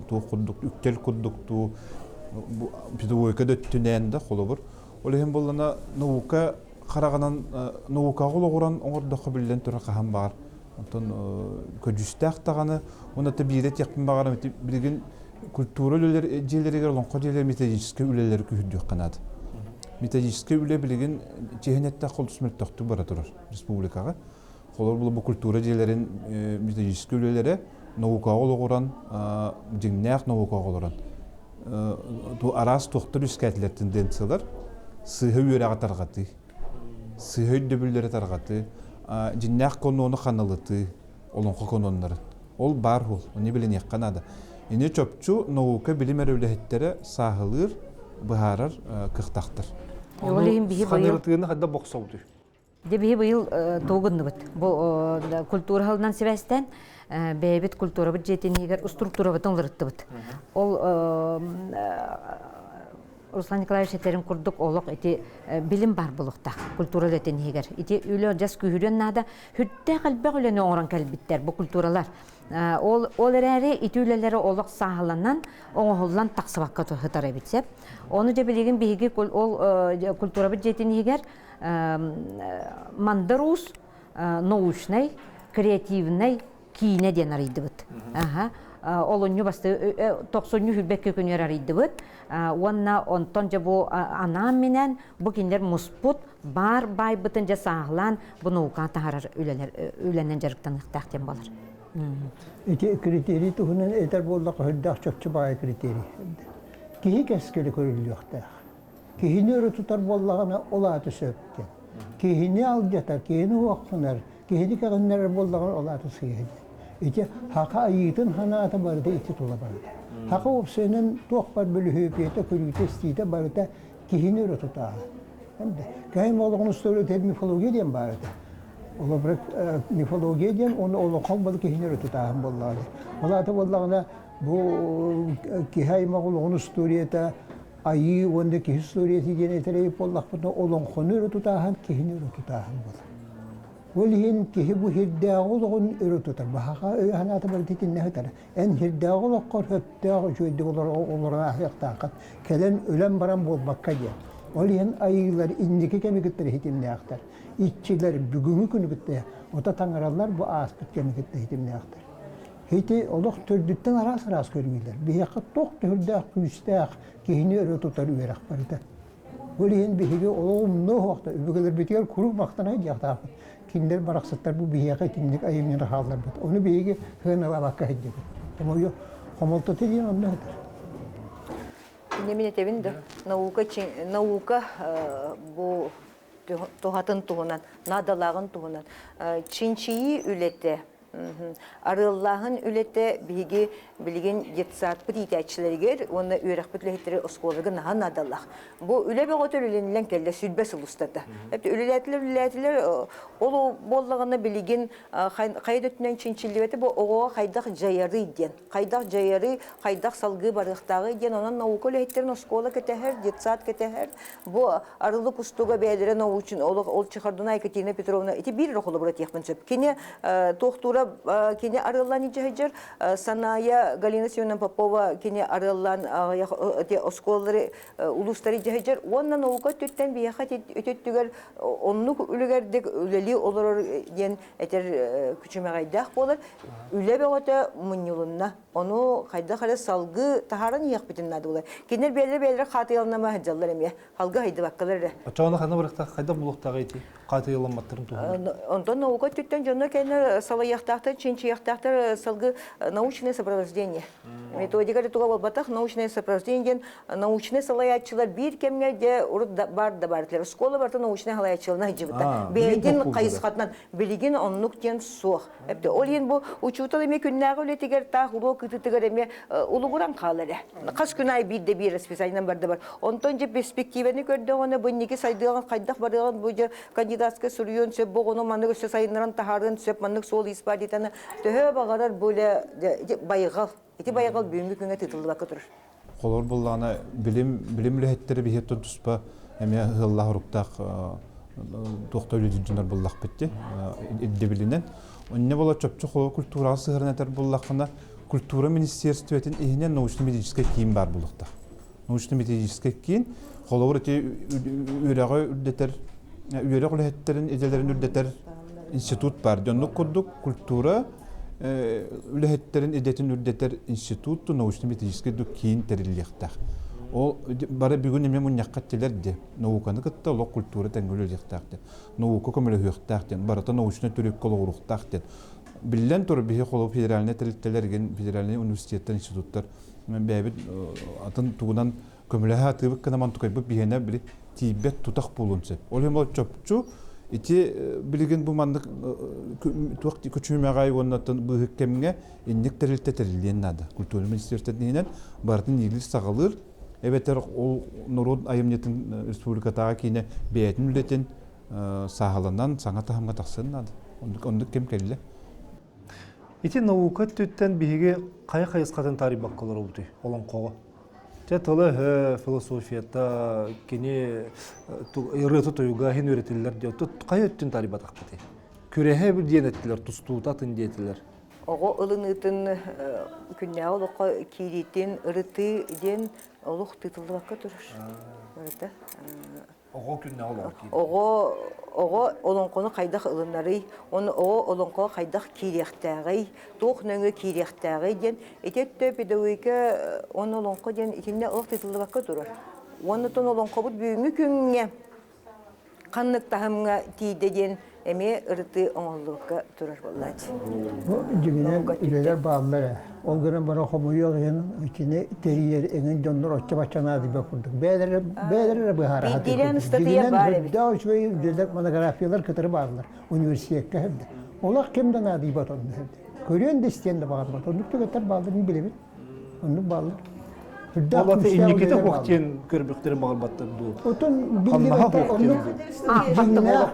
туох курдук, үктэл курдуктуу. Педагогика да өттүнэн да холобур. Ол иһин буоллана наука хараҕынан наукаҕа олоҕуран оҥордоххо биллэн турар хаһан баар. Онтон көдьүүстээх даҕаны уонна да биирэ этиэхпин баҕарам ити билигин культура үлэлэр дьиэлэригэр олоҥхо дьиэлэригэр методическай үлэлэри күүһүрдүөххэ наада. Методическай үлэ билигин чиэһин эттэххэ олус мөлтөхтүк бара турар республикаҕа. Холобур, бу культура дьиэлэрин методическай үлэлэрэ наукаҕа олоҕуран, дьиҥнээх наукаҕа олорон араас туохтар үскээтилэр тенденциялар сыыһа үөрэҕи тарҕатыы, сыыһа өйдөбүллэри тарҕатыы, дьиҥнээх канону ханалытыы, олоҥхо каноннарын. Ол баар уол, ону билиниэххэ наада. Ини чопчу наука билим эрэ үлэһиттэрэ сааһылыыр, быһаарар кыахтаахтар. Ол иһин биһи быйыл Ханырытыыны хайда бохсобутуй? Дьэ биһи быйыл тугу гынныбыт? Бу культура сылынан сибээстээн бэйэбит культурабыт дьиэтин иһигэр структурабытын уларыттыбыт. Ол Руслан Николаевич этэрин курдук олох ити билим бар булуохтаах культура үлэтин иһигэр. Ити үлэ дьас күүһүрүөн наада. Хүрдээх элбэх үлэни оҥорон кэлбиттэр бу культуралар. Ол, ол эрээри ити үлэлэри олох сааһыланан, оҥоһуллан тахсыбакка сытар эбит сөп. Ону дьэ билигин биһиги ол культурабыт дьиэтин иһигэр Мандар Уус научнай, креативнай киинэ диэн арыйдыбыт. Олунньу басты тохсунньу хүрбэккэ күнүгэр арыйдыбыт. Уонна онтон дьэ бу анаан-минээн бу кинилэр муспут баар баайбытын дьэ сааһылаан бу наука таһаарар үлэлэр үлэнэн дьарыктаныахтаах диэн буолар. Ити критерий туһунан этэр буоллахха сүрдээх чопчу баҕайы критерий. Киһи кэскилэ көрүллүөхтээх. Киһини өрө тутар буоллаҕына, ол аата сөп диэн. Киһини алдьатар, киһини уоххунар, киһини кэҕиннэрэр буоллаҕына, ол аата сыыһа диэн. Ити хака айыытын санаата барыта ити тула барыта. Хака уопсайынан туох бар бөлүһүөпүйэтэ, көрүүтэ-истиитэ барыта киһини өрө тутааһын. Кэһим олоҕун устуоруйата мифология диэн баар этэ. Олобура мифология диэн уонна олоҥхо бары киһини өрө тутааһын буоллаҕа дии. Ол аата буоллаҕына бу киһи аймах олоҕун устуоруйата айыы уонна киһи устуоруйата диэн этэрэй буоллахпытына олоҥхону өрө тутааһын киһини өрө тутааһын буолар. Ол иһин киһи бу сирдээҕи олоҕун өрө тутар. Баһаха өйө-санаата барыта итиннэ сытар. Эн сирдээҕи олоххор сөптөөх үчүгэйдик олорон ааһыахтааххын. Кэлэн өлөн баран буолбакка диэн. Ол иһин айыылар инники кэми кытта иһитимнээхтэр. Иччилэр бүгүҥҥү күнү кытта ото таҥаралар бу ааспыт кэми кытта иһитимнээхтэр. Ити олох төрдүттэн араас-араас көрүүлэр. Биһиэхэ туох төһүрдээх күүстээх киһини өрө тутар үөрэх барыта. Ол иһин биһиги олох умнуо суохта, өбүгэлэрбитигэр куруук махтана сылдьыахтаахпыт. Кинилэр барахсаттар бу биһиэхэ итинник айымньыны хаалларбыт. Ону биһиги сыаналаабакка сылдьабыт. Хомойуо хомолтото диэн онно сытар. Инньэ мин этэбин да, наука, наука бу туһатын туһунан, наадалааҕын туһунан чинчийии үлэтэ Арыаллааһын үлэтэ биһиги билигин детсадпыт иитээччилэригэр уонна үөрэхпит үлэһиттэрэ оскуолага наһаа наадалаах. Бу үлэ бөҕөтө үлэлэниллэн кэллэ сүүрбэ сыл устата. Үлэлээтилэр үлэлээтилэр ол буоллаҕына билигин хайа да өттүнэн чинчиллибэтэ бу оҕоҕо хайдах дьайарый диэн. Хайдах дьайарый, хайдах салгыы барыахтааҕый диэн онон наука үлэһиттэрин оскуола кэтэһэр, детсад кэтэһэр. Бу Арылы Кустуга бэйэлэрэ научный олох ол Чехардуна Екатерина Петровна ити биир эрэ холобура этиэхпин сөп. Кини туохтуура кини арыаллаан илдьэ Саная Галина Семеновна Попова кини арыаллаан оскуолалары улуустары илдьэ уонна наука өттүттэн биһиэхэ өттүгэр оннук үлүгэрдик үлэлии олорор диэн этэр күчүмэҕэйдээх буолар. Үлэ бөҕөтө мунньулунна. Ону хайдах эрэ салгыы таһааран иһиэхпитин наада буолар. Кинилэр бэйэлэрэ бэйэлэрэ хаатыйаланама сылдьаллар эмиэ. Халга хайдыбаккалар эрэ. Оччоҕуна ханна барыахтаах, хайдах булуохтааҕый ити хаатыйаламматтарын туһунан? Онтон наука өттүттэн дьоно кэннэ салайыахтаахтар, чинчийиэхтээхтэр салгыы научное сопровождение. Методика да туга буолбатах, научное сопровождение диэн научнай салайааччылар биир кэмҥэ дьэ урут да бар да бар этилэр. Школа барыта научнай салайааччыларынан сылдьыбыта. Бэйэтин хайысхатынан билигин оннук диэн суох. Эбэтэр ол иһин бу учуутал эмиэ күннээҕи үлэтигэр таах уруок ыытытыгар эмиэ улугуран хаалар эрэ. Хас күн аайы биирдэ биир расписаниенан барда бар. Онтон дьэ перспективаны көрдөҕүнэ бу инники сайдыаҕын хайдах барыаҕын бу дьэ кандидатскай суруйуон сөп, бу оҕону маннык өссө сайыннаран таһаарыан сөп, маннык суол иис баар диэтаны төһө баҕарар бу үлэ байҕал. Ити байҕал бүгүҥҥү күҥҥэ тыытыллыбакка турар. Холобур буоллаҕына, билим билим үлэһиттэрэ биһиэттэн туспа эмиэ ыһыллаах уруктаах туохта үлэлиир дьоннор буллахпыт дии ирдэбилинэн. Онно буола чопчу холобур культураҕа сыһыаран этэр буоллаххына, культура министерствотын иһинэн научно-медицинскэй киин баар буолуохтаах. Научно-методическай киин. Холобур, ити үөрэҕи үрдэтэр, үөрэх үлэһиттэрин идэлэрин үрдэтэр институт баар. Оннук курдук культура үлэһиттэрин идэтин үрдэтэр институт научно-методическай киин тэриллиэхтээх. Ол бары бүгүн эмиэ мунньахха эттилэр дии. Науканы кытта олох культура тэҥҥэ үлэлиэхтээх диэн. Наука көмөлөһүөхтээх диэн. Барыта научнай төрүккэ олоҕуруохтаах диэн. Биллэн турар, биһи холобур федеральнай тэрилтэлэр, федеральнай университеттар, институттар бэйэбит атын тугунан көмөлөһө атыыбыт гына мантукайбыт биһиэнэ били тиийбэт тутах буолуон сөп. Ол иһин ол чопчу ити билигин бу маннык туох күчүмэҕэй уонна быыһык кэмҥэ инник тэрилтэ тэриллиэн наада. Культура министерствотын иһинэн барытын иилиир-саҕалыыр эбэтэр ол норуот айымньытын республикатааҕы киинэ бэйэтин үлэтин сааһыланан саҥа таһымҥа тахсыан наада. Оннук, оннук кэм кэллэ. Ити наука өттүттэн биһиги хайа хайысхатын таарыйбакка олоробутуй олоҥхоҕо? Дьэ тыла-өһө, философията, кини ырыата-тойуга иһин үөрэтиллэр диэн хайа өттүн таарыйбатахпытый? Күрэһэ диэн эттилэр, тустуута атын диэтилэр. Оҕо ылыныытын күннээҕи олоххо киириитин ырытыы диэн олох тыытыллыбакка турар. Барыта. Оҕо күннээҕи олоҕор киирбит. Оҕо оҕо олоҥхону хайдах ылынарый, уонна оҕо олоҥхоҕо хайдах киириэхтээҕий, туох нөҥүө киириэхтээҕий диэн ити өттө педагогика уонна олоҥхо диэн итиннэ олох тыытыллыбакка турар. Уонна тон олоҥхобут бүгүҥҥү күҥҥэ ханнык таһымҥа тиийдэ диэн эмиэ ырытыы оҥоһуллубакка турар буоллааччы. Бу дьиҥинэн үлэлэр бааллар ээ. Ол гынан баран хомойуох иһин итини тэрийэр эҥин дьоннор оччо-бачча наадыйбат курдук. Бэйэлэрэ бэйэлэрэ эрэ быһаара Биирдиилээн ыстатыйа баар эбит. Дьиҥинэн үчүгэй үлэлэр монографиялар кытары бааллар университекка сэрдэ. Олох ким да наадыйбат онно сэрдэ. Көрүөн да истиэн да баҕарбат. Оннук түгэттэр бааллар мин билэбин. Оннук бааллар. Ол аты инникитэ хуох диэн көрбүктэрин баҕарбаттар дуу? Отон биллибэттэр оннук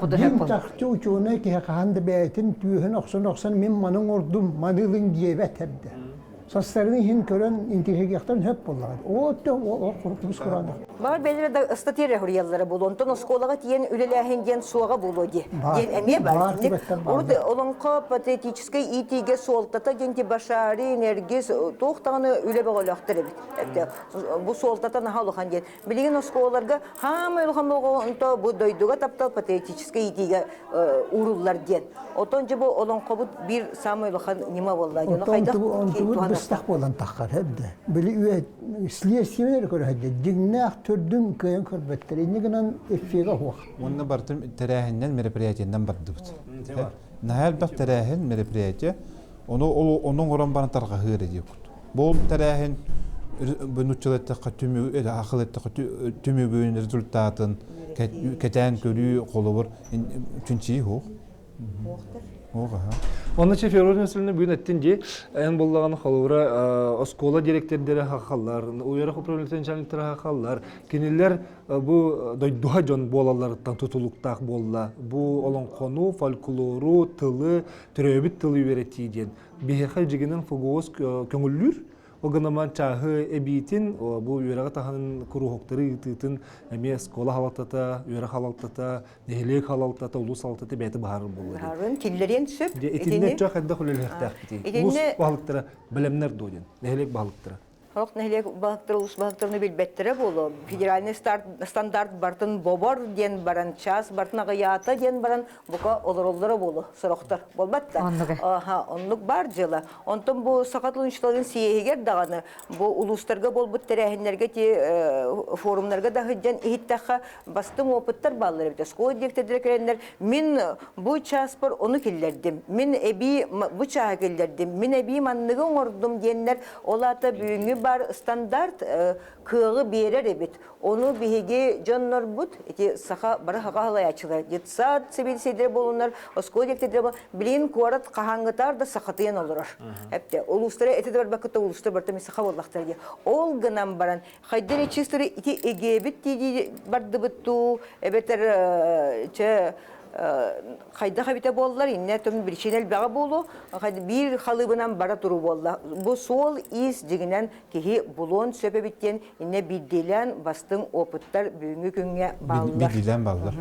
дьиҥнээх чахчы учуонай киһи хаһан да бэйэтин түөһүн охсон-охсон мин маны оҥордум, маны ылыҥ диэбэт эрдэ. Састарын иһин көрөн интиһигиэхтэрин сөп буоллаҕа. Ол ол курдук кураанах. Баҕар бэйэлэрэ да ыстатыйа эрэ суруйаллара буолуо. Онтон оскуолаҕа тиийэн үлэлээһин диэн суоҕа буолуо дии. Диэн эмиэ баар. Урут олоҥхо патриотическай иитиигэ суолтата диэн Башари, Нергиз туох даҕаны үлэ бөҕөлөөхтөр эбит. Бу суолтата наһаа улахан диэн. Билигин оскуолаларга хаамай улахан болҕомто бу дойдуга таптал патриотическай иитиигэ ууруллар диэн. Отон дьэ бу олоҥхобут биир саамай улахан ньыма буолла. Дьону хайдах Онтубут быстах буолан таххар эбдэ. Били следствиелер көрөһөдө дьиҥнээх төрдүн кыайан көрбөттөр. Инньэ гынан эффега суох. Уонна барытын тэрээһиннэн мероприятиеннан бардыбыт. Наһаа элбэх тэрээһин, мероприятие. Ону ону оҥорон баран тарҕаһыы эрэ диэкут. Бу тэрээһин нуччалыы эттэххэ түмүгү, ахыл эттэххэ түмүгүн, результатын кэтээн көрүү, холобур, чинчийии суох. Суох, аха. Онно че Федор Васильевна бүгүн эттин дии, эн буллаҕына холобура оскуола директордара хахаллар, үөрэх управлениетын начальниктара хахаллар, кинилэр бу дойдуга дьон буолалларыттан тутулуктаах буолла. Бу олоҥхону, фольклору, тылы, төрөөбүт тылы үөрэтии диэн. Биһиэхэ дьигинэн ФГОС көҥүллүүр. Ол гынан чааһы эбиитин бу үөрэҕи таһынан куруһуоктары ыытыытын эмиэ оскуола халалтата, үөрэх халалтата, нэһилиэк халалтата, улуус халалтата бэйэтэ быһаарар буолла. Быһаарарын киллэриэн сөп. Итиннэ чох хайдах үлэлэһиэхтээхпитий? Улуус баһылыктара бэлэмнэр дуо диэн, нэһилиэк баһылыктара. Сорох нэһилиэк баһылыктара улуус баһылыктарын билбэттэрэ буолуо. Федеральный стандарт бартын бобор диэн баран, час бартын аҕыйаата диэн баран, бука олороллоро буолуо сорохтор. Буолбат да? Аха, оннук баар дьыала. Онтон бу саха тылын учууталын съеһигэр даҕаны бу улуустарга буолбут тэрээһиннэргэ ти форумнарга да сылдьан иһиттэххэ бастыҥ опыттар бааллар эбит. Оскуола дириэктэрдэрэ кэлэннэр мин бу чааспар ону киллэрдим, мин эбии бу чааһы киллэрдим, мин эбии манныгы оҥордум диэннэр Ол аата бүгүҥҥү баар стандарт кыаҕы биэрэр эбит. Ону биһиги дьоннорбут, ити саха бары саха халайааччылар, детсад сэбиэдиссэйдэрэ буолуннар, оскуола диэктэрдэрэ буолуннар, билигин куорат хаһааҥҥытаар да сахатыйан олорор. Эптэ улуустара эти да барбаккыта улуустар барыта мин саха буоллахтара дии. Ол гынан баран, хайда эрэ чистары ити эгиэбит дии бардыбыт дуу, эбэтэр чэ хайдах эбитэ буоллар, иннэ түм причина элбэҕэ буолуо, биир халыыбынан бара туруу буолла. Бу суол-иис дьиҥинэн киһи булуон сөп эбит диэн иннэ биирдиилээн бастыҥ опыттар бүгүҥҥү күҥҥэ бааллар. Биирдиилээн бааллар.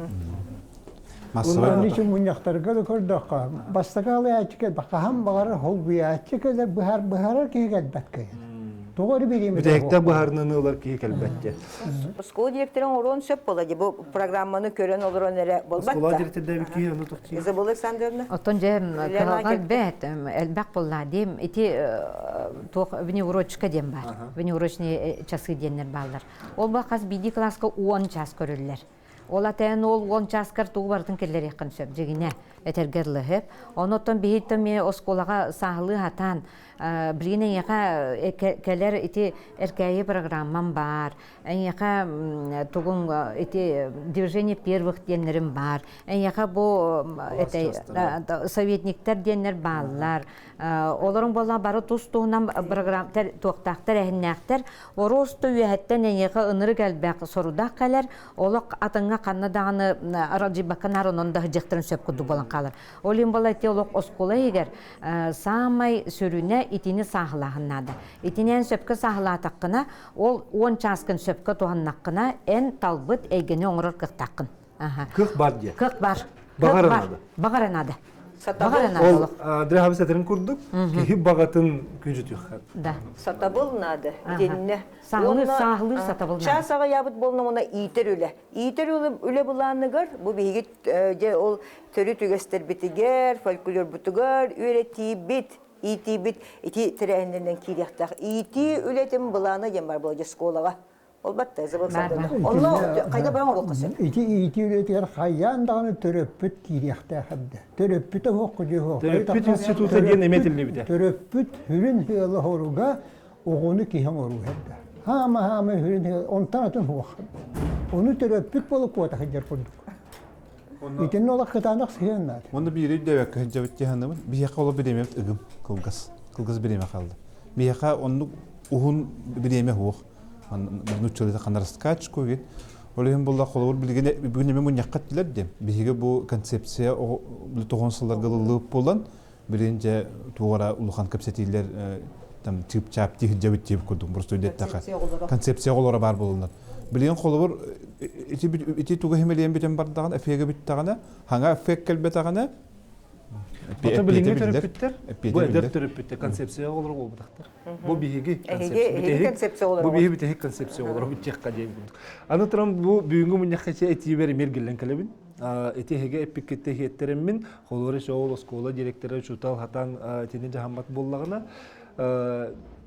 Массовай Ичи мунньахтарга да көрдөххө, бастакы алаяччы кэлбэт, хаһан баҕарар холбуйааччы кэлэр, быһар быһарар киһи кэлбэт кыйын. Тоҕо эрэ бириэмэтэ Бүтэһиктээх быһаарыныыны ылар киһи кэлбэт диэн. Оскуола директорын оҥоруон сөп буола дии. Бу программаны көрөн олорон эрэ буолбат Оскуола да. директордээбит киһи ону тохтуур. Изабелла Александровна. Оттон дьэ кыһалҕа элбэт, элбэх буолла диэм. Ити туох внеурочка диэн баар. Внеурочные часы диэннэр бааллар. Ол ба хас биирдии кылааска 10 час көрүллэр. Ол атайан ол 10 чааскар тугу барытын киллэриэххин сөп дьигинэ этэргэр лыһып. Онон биһиттэн ми оскуолаҕа сааһылыы хатаан билигин эйиэхэ кэлэр ити эркээйи программам баар, эйиэхэ тугуҥ ити движение первых диэннэрим баар, эйиэхэ бу советниктар диэннэр бааллар. Олорун буолла бары тус-туһунан программ туохтаахтар эһиннээхтэр. Ороосту үөһэттэн эйиэхэ ынырык элбэх сорудах кэлэр, олох атыҥҥа ханна даҕаны аралдьыйбакка наар онон да сылдьыахтарын сөп курдук буолан хаалар. Ол иһин буолла ити олох оскуола иһигэр саамай сүрүнэ итини сааһылааһын наада. Итинэн сөпкө сааһылаатаххына, ол 10 чааскын сөпкө туһаннаххына, эн талбыт эйгэни оҥорор кыахтааххын. Кыах бар диye. Кыах бар. Баҕара наада. Баҕара наада. Сатабыл. Ол Андрей Хабыс этэрин курдук, киһи баҕатын күнжүтүөххэ. Да. Сатабыл наада. Итиннэ. Сааһылыыр, сааһылыыр сатабыл наада. Чаас аҕыйаабыт буолна иитэр үлэ. Иитэр үлэ былааныгар бу биһиги дьэ ол төрүт үгэстэрбитигэр, фольклорбутугар үөрэтиибит, иитиибит ити тэрээһиннэринэн киириэхтээх. Иитии үлэтин былаана диэн бар буолла оскуолаҕа. Ол батта Онно хайда баран оруохха сөп. Ити иитии үлэтигэр хайаан даҕаны төрөппүт киириэхтээх эбдэ. Төрөппүтэ суох күдьү суох. Төрөппүт института диэн эмиэ этиллибитэ. Төрөппүт сүрүн сыала хоруга оҕону киһи оҥоруу эрдэ. Хаама-хаама сүрүн сыала онтон атын суох. Ону төрөппүт буола куота сылдьар курдук. Итиннэ олох кытаанах сыһыан наада. Онно биири өйдөөбөккө сылдьабыт дии Биһиэхэ олох бириэмэбит ыгым, кылгас. Кылгас бириэмэ хаалла. Биһиэхэ оннук уһун бириэмэ суох. Нууччалыыта ханар скачку ведь. Ол иһин буолла холобур билигин бүгүн эмэ мунньахха эттилэр диэн. Биһиги бу концепция тоҕон сылларга ылыллыбыт буолан билигин дьэ туох эрэ улахан кэпсэтиилэр там чыып-чаап тиһирдьэбит диэбит курдук просто өйдөттэхэ концепция оҕолоро баар буолунар. Билигин холобур ити ити тугу химэлиэн бүтэн бардаҕына эфиэгэ бүттэҕинэ хаҥа эффект кэлбэтэҕинэ Ото билиҥҥи төрөппүттэр бу эдэр төрөппүттэр концепция оҕолоро буолбатахтар. Бу биһиги концепция бу биһиги бүтэһик концепция оҕолоро бүтүөххэ диэн курдук. Аны туран бу бүгүҥҥү мунньахха этиибэр эмиэ кэлэбин. Ити эһиги эппиккиттэ иһиэттэриммин, холуора ол оскуола директора учуутал хатан итини дьаһаммат буоллаҕына,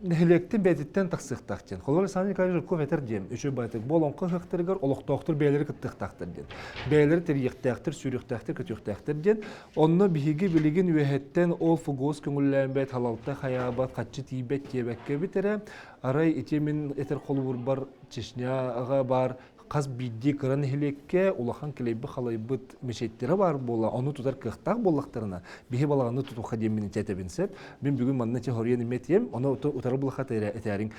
нэһилиэктин бэйэтиттэн тахсыахтаах диэн. Холобур, Александр Николаевич Жирков этэр диэн, үчүгэй баайтык, бу олоҥхо ыһыахтарыгар олохтоохтор бэйэлэри кыттыахтаахтар диэн. Бэйэлэри тэрийиэхтээхтэр, сүүрүөхтээхтэр, көтүөхтээхтэр диэн. Онно биһиги билигин үөһэттэн ол ФГОС көҥүллээбэт, халалта хайаабат, хаччы тиийбэт диэбэккэ эбит эрэ, арай ити мин этэр холобурбар Чечняҕа баар хас биирдии кыра нэһилиэккэ улахан килэйбит-халайбыт мечеттэрэ баар буола, ону тутар кыахтаах буоллахтарына, биһи балаҕаны тутуохха диэммин этэбин сөп. Мин бүгүн манна хоруйан эмиэ этиэм, ону утары булаха этээриҥ.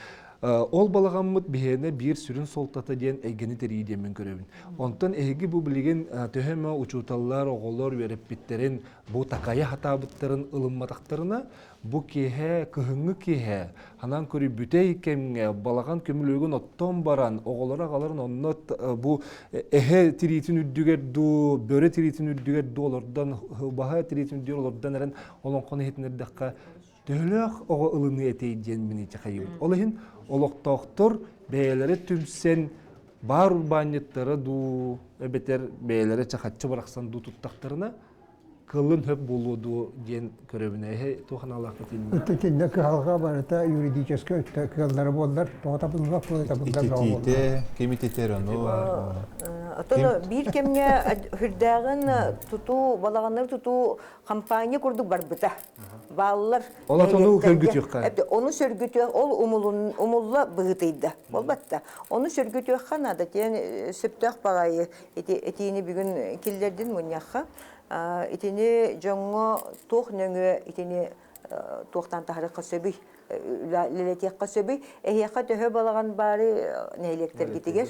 Ол балаҕаммыт биһиэнэ биир сүрүн суолтата диэн эйгэни тэрийии диэммин көрөбүн. Онтон эһиги бу билигин төһө эмэ учууталлар, оҕолор үөрэппиттэрин, бу такайа хатаабыттарын ылымматахтарына, Бу киэһэ, кыһыҥҥы киэһэ, ханаан көрүй бүтэй кэмҥэ балаҕан көмүлүөгүн оттон баран, оҕолоро аҕаларын онно бу эһэ тириитин үрдүгэр дуу, бөрө тириитин үрдүгэр дуу олордон, убаһа тириитин үрдүгэр олордон эрэн олоҥхону иһитиннэрдэххэ, төһөлөөх оҕо ылыныы этэй диэн мин итэҕэйэбин. Ол иһин олохтоохтор бэйэлэрэ түмсэн баар урбаанньыттара дуу, эбэтэр бэйэлэрэ чахаччы барахсан дуу туттахтарына, кылын хөп буолуо дуо диэн көрөбүн. Эһэ туох аналаахпыт иннинэ? Итиннэ кыһалҕа барыта юридическай өттө кыаллара буоллар, тоҕо табыллыбат буолар табыллар Ититиитэ, ким ититэр ону? Оттон биир кэмҥэ хүрдээҕин тутуу, балаҕаннары тутуу компания курдук барбыта. Бааллар. Ол ону сөргүтүөххэ. Ону сөргүтүөх, ол умулла быһыытыйда. Буолбатта. Ону сөргүтүөххэ наада. Диэн сөптөөх баҕайы этиини бүгүн киллэрдин мунньахха. Итини дьоҥҥо туох нөҥүө итини туохтан таһарыахха сөбүй, үлэлэтиэххэ сөбүй? Эһиэхэ төһө балаҕан баары нэһилиэктэргитигэр?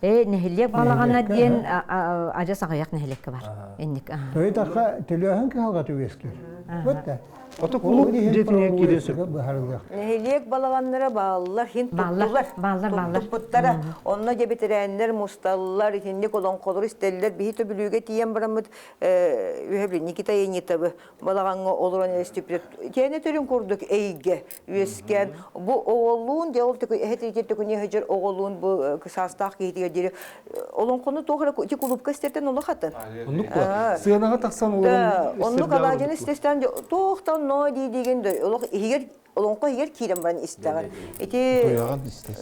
Э, нэһилиэк балаҕана диэн адьас аҕыйах нэһилиэккэ бар. Инник. Тойтахха төлөөһүн кыһалҕата үөскүүр. Вот да. Ото кулууп дьиэтинигэр киирэн сөп. Быһарылыах. Нэһилиэк балаҕаннара бааллар, хин Бааллар, туттулар. бааллар, бааллар. Туттуппуттара. Онно дьэ бэтэрээннэр мусталлар, итинник олоҥхолору истэллэр. Биһи Төбүлүүгэ тиийэн бараммыт үһэ Никита Янитовы балаҕаҥҥа олорон эстиппит. Тиэнэ төрүн курдук эйгэ үөскээн бу оҕолуун дьэ ол эһэтигэр төкүнүө сылдьар оҕолуун бу саастаах киһитигэр диэри олоҥхону туох эрэ ити кулуупка истэртэн олох атын. Оннук буо. Сыанаҕа тахсан олорон Оннук алаадьыны истэстэн туохтан ноо дии диигин олох иһигэр олоҥхо иһигэр киирэн баран истэҕин. Ити Туйаҕын истэ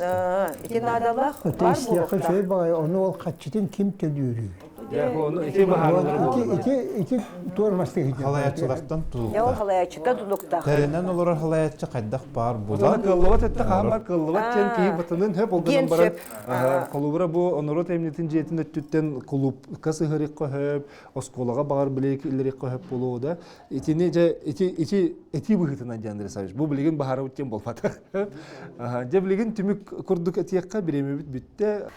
ити наадалаах баар Истиэххэ буолуохтаах. үчүгэй баҕайы ону ол хаччытын ким төлүүрүй? Ити баһаарылары Ити ити туормастык Халайааччылартан Дьэ ол тутулуктаах. халайааччыттан тутулуктаах. Тэринэн олорор халайааччы хайдах баар Була булан кыаллыбат этте хаамар кыаллыбат диэн киһи батынын хөп ол гынан Диэн баран сөп. холобура бу норуот эмнитин дьиэтин өттүттэн кулуупка сыһыарыахха хөп, оскуолаҕа баҕар билиэк иллэриэххэ хөп буолуо да. Итини дьэ ити ити этии быһыытынан диэн Андрей Саввич бу билигин баһарабыт диэн буолбатах. Дьэ билигин түмүк курдук этиэххэ бириэмэбит бүттэ.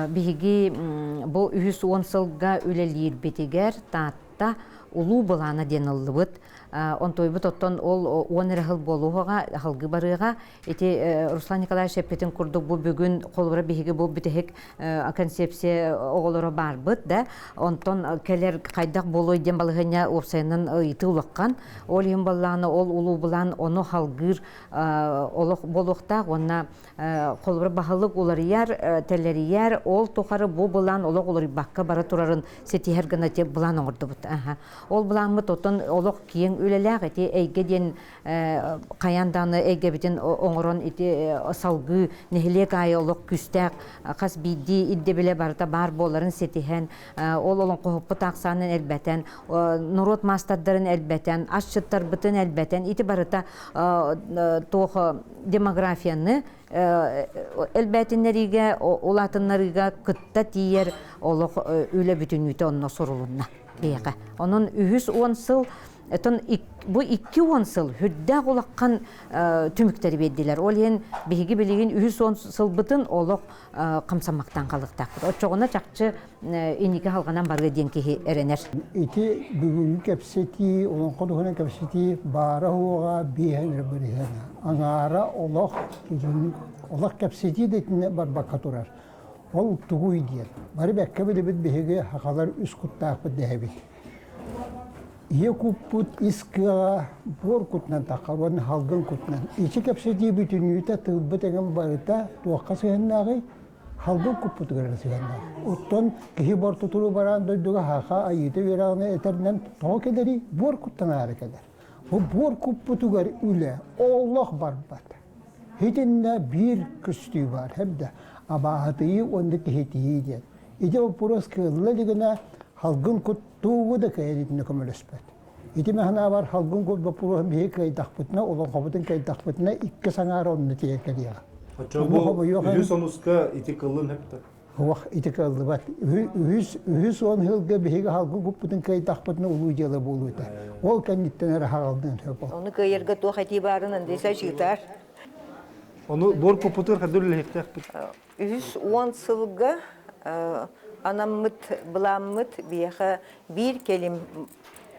Биһиги бу үһүс уон сылга үлэлиирбитигэр Таатта улуу былаана диэн ыллыбыт. Онтуойбут оттон ол уон эрэ сыл буолуоҕа, аһылгы барыаҕа. Ити Руслан Николаевич эппитин курдук бу бүгүн холобура биһиги бу бүтэһик концепция оҕолоро баарбыт да. Онтон кэлэр хайдах буолуой диэн балаһыанньа уопсайынан ыйытыы улахан. Ол иһин баллааны ол улуу былаан ону халгыыр олох буолуохтаах уонна холобура баһылык уларыйар, тэлэрийэр, ол тухары бу былаан олох уларыйбакка бара турарын ситиһэр гына те былаан оҥордубут. Ол былааммыт оттон олох киэҥ үлэлээх ити эйгэ диэн хайаан даҕаны эйгэбитин оҥорон ити салгыы нэһилиэк аайы олох күүстээх хас биирдии ирдэбилэ барыта баар буоларын ситиһэн, ол олоҥхоһуппут ахсаанын элбэтэн, норуот маастардарын элбэтэн, асчыттарбытын элбэтэн, ити барыта туох демографияны элбээтиннэриигэ, улаатыннарыыга кытта тиийэр олох үлэ бүтүннүүтэ онно сурулунна биһиэхэ. Онон үһүс уон сыл Отон бу 20 сыл үрдээх улахан түмүктэри биэрдилэр. Ол иһин биһиги билигин үһүс уон сылбытын олох хамсаммактан халыктаахпыт. Оччоҕуна чахчы инники халҕанан барыа диэн киһи эрэнэр. Ити бүгүҥҥү кэпсэтии, олоҥхо туһунан кэпсэтии баара-суоҕа биэһэн эрэ бырыһыана. Аҥаара олох, олох кэпсэтии да итиннэ барбакка турар. Ол тугуй диэн. Бары бэккэ билибит биһиги сахалар үс куттаахпыт дэһэбит. Ийэ куппут ис кыаҕа буор кутунан таххар уонна салгын кутунан. Ити кэпсэтии бүтүннүүтэ тылбыт эҥин барыта туохха сыһыаннааҕый? Салгын куппутугар эрэ сыһыаннаах. Оттон киһи бортутуру бараан дойдуга саха айыыта үөрэҕинэ этэринэн тоҕо кэлэрий? Буор куттанаары кэлэр. Бу буор куппутугар үлэ олох барбат. Итиннэ биир көстүү баар хэбдэ абааһытыйыы уонна киһитийии диэн. Ити боппуруос кыалла илигинэ салгын кут тугу да кыайан итиннэ көмөлөспөт. Ити маһынаабар салгын кут боппуруоһун биһиги кыайдахпытына, олоҥхобутун кыайдахпытына икки саҥаара онно тиийэн кэлиэҕэ. Оччо бу үһүс онуска ити кыллын хөптө. Уох ити кыаллыбат. Үһүс үһүс уон сылга биһиги халгы куппутун кыайдахпытына улуу дьыала буолуо этэ. Ол кэнниттэн эрэ хаҕалдыан сөп ол. Ону кыайарга туох этии баарын Андрей ыытаар. Ону буор куппутугар хадыр үлэһиэхтээхпит. Үһүс уон сылга анаммыт былааммыт биһиэхэ биир кэлим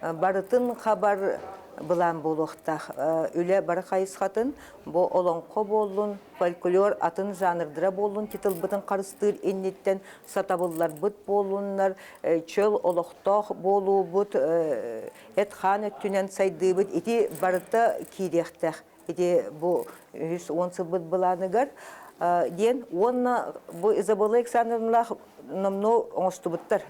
барытын хабар былаан буолуохтаах. Үлэ бары хайысхатын бу олоҥхо буоллун, фольклор атын жанрдара буоллун титулбытын харыстыыр инниттэн сатабылларбыт буоллуннар, чөл олохтоох буолуубут, эт-хаан өттүнэн сайдыыбыт ити барыта киириэхтээх. Ити бу үһүс уон сылбыт былааныгар диэн уонна бу Изабелла Александровналаах номнуо оҥостубуттар.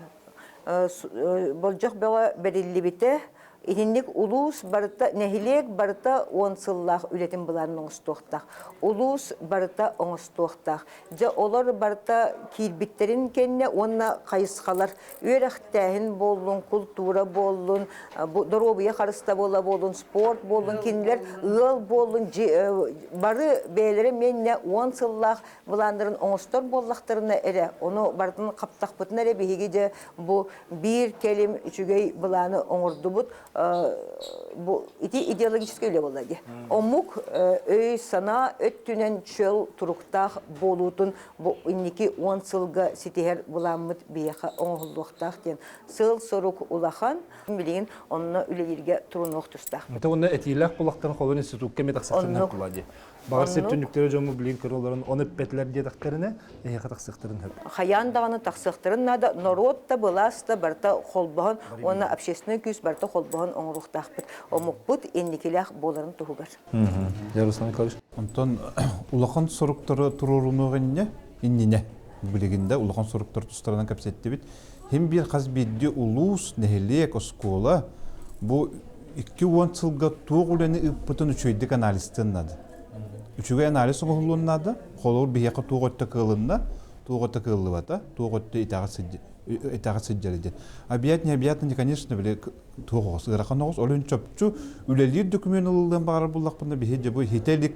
Болдьох бөҕө бэриллибитэ. Итинник улуус барыта, нэһилиэк барыта уон сыллаах үлэтин былаанын оҥостуохтаах. Улуус барыта оҥостуохтаах. Дьэ, олор барыта киирбиттэрин кэннэ уонна хайысхалар үөрэхтээһин буоллун, култуура буоллун, доруобуйа харыстабыла буоллун, спорт буоллун, кинилэр ыал буоллун, бары бэйэлэрэ миэннэ уон сыллаах былааннарын оҥостор буоллахтарына эрэ, ону барытын хаптахпытына эрэ биһиги дьэ бу биир кэлим үчүгэй былааны оҥордубут. Бу ити идеологическай үлэ буолла дии. Омук өй-санаа өттүнэн чөл туруктаах буолуутун бу инники 10 сылга ситиһэр былааммыт биһиэхэ оҥоһуллуохтаах диэн сыал-сорук улахан. Билигин онно үлэлииргэ турунуох тустаах. Это онно этиилээх булахтан холон институкка эмиэ тахсахтарын була дии. Баҕар сир түннүктэрэ дьоҥҥо билигин көрөллөрүн ону эппэтилэр диэтэхтэринэ, эһиэхэ тахсыахтарын сөп. Хайаан даҕаны тахсыахтарын наада, норуот да, былаас да барыта холбоһон уонна общественнай күүс барыта холбоһон оҥоруохтаахпыт. Омукпут инникилээх буоларын туһугар. Руслан Николаевич. Онтон улахан соруктары туруорунуох инньэ, иннинэ билигин да улахан соруктар тустарынан кэпсэттибит. Хим биир хас биирдии улуус, нэһилиэк, оскуола бу 20 сылга туох үлэни ыыппытын үчүгэйдик анализтыан наада. Үчүгэй анализ оҥоһуллуон наада. Холобур, биһиэхэ туох өттө кыалынна, туох өттө кыаллыбата, туох өттө итэҕэ сылдьар диэн. Объять необъятно, конечно, били туох оҕус, ыарахан оҕус. Ол иһин чопчу үлэлиир документ ылыллыан баҕарар буллахпына, биһи дьэ бу хитэ илик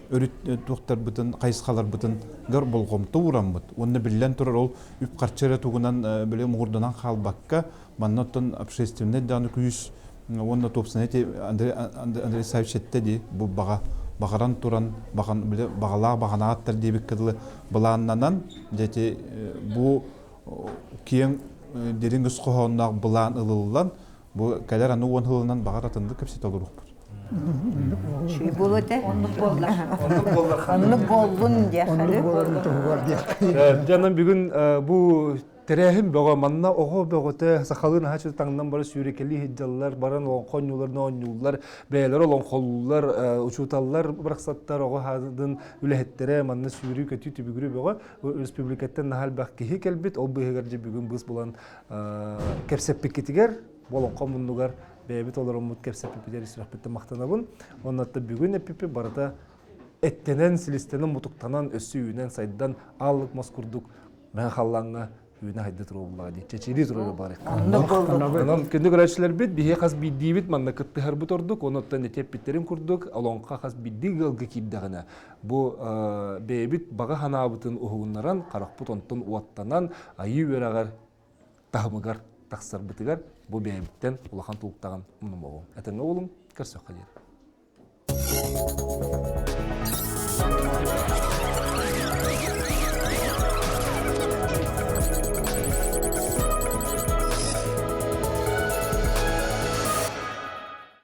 өрүт туохтарбытын, хайысхаларбытын гар болҕомто уураммыт. Уонна биллэн турар ол үп-харчы эрэ тугунан били муҥурданан хаалбакка, Манна оттон общественнай даҕаны күүс уонна туопсанай Андрей Андрей Савич эттэ дии бу баҕа баҕаран туран баҕан били баҕалаах баҕанааттар диэбиккэ дылы былааннанан дьэ ити бу киэҥ дириҥ өс хоһоонноох былаан ылыллан бу кэлэр аны уон сылынан баҕар атыннык кэпсэтэ олоруохпут. Шүй буолуо этэ. Оннук буолла. Оннук буолла. Оннук буоллун диэх. Оннук буоларын туһугар диэх. Дьэ онон бүгүн бу Тэрээһин бөҕө, манна оҕо бөҕөтө сахалыы наһаа чугас таҥнан бары сүүрэкэлии сылдьаллар, баран олоҥхо оонньууларын оонньууллар, бэйэлэрэ олоҥхолууллар, учууталлар барахсаттар, оҕо саадын үлэһиттэрэ манна сүүрүү-көтүү түбүгүрүү бөҕө. Республикаттан наһаа элбэх киһи кэлбит, ол быыһыгар дьэ бүгүн быыс булан кэпсэппиккитигэр, бу олоҥхо муннугар бэйэбит олороммут кэпсэппиппитигэр сүрэхпиттэн махтанабын. Онно бүгүн эппиппит барыта эттэнэн, силистэнэн, мутуктанан, өссө үүнэн, сайдан, ааллык мас курдук Мэҥэ халлааҥҥа үүнэ хайда туруобуллаҕа дии чэчирии туруора баар Онон күндү көрөөччүлэрбит биһи хас биирдиибит манна кыттыһарбыт ордук онуттан ити эппиттэрин курдук олоҥхо хас биирдии ыалга киирдэҕинэ бу бэйэбит баҕа санаабытын уһугуннаран харахпыт онтон уоттанан айыы үөрэҕэр таһымыгар тахсарбытыгар бу бэйэбиттэн улахан тулуктаҕын умнумуоҕуҥ этэҥҥэ буолуҥ көрсөххө диэри.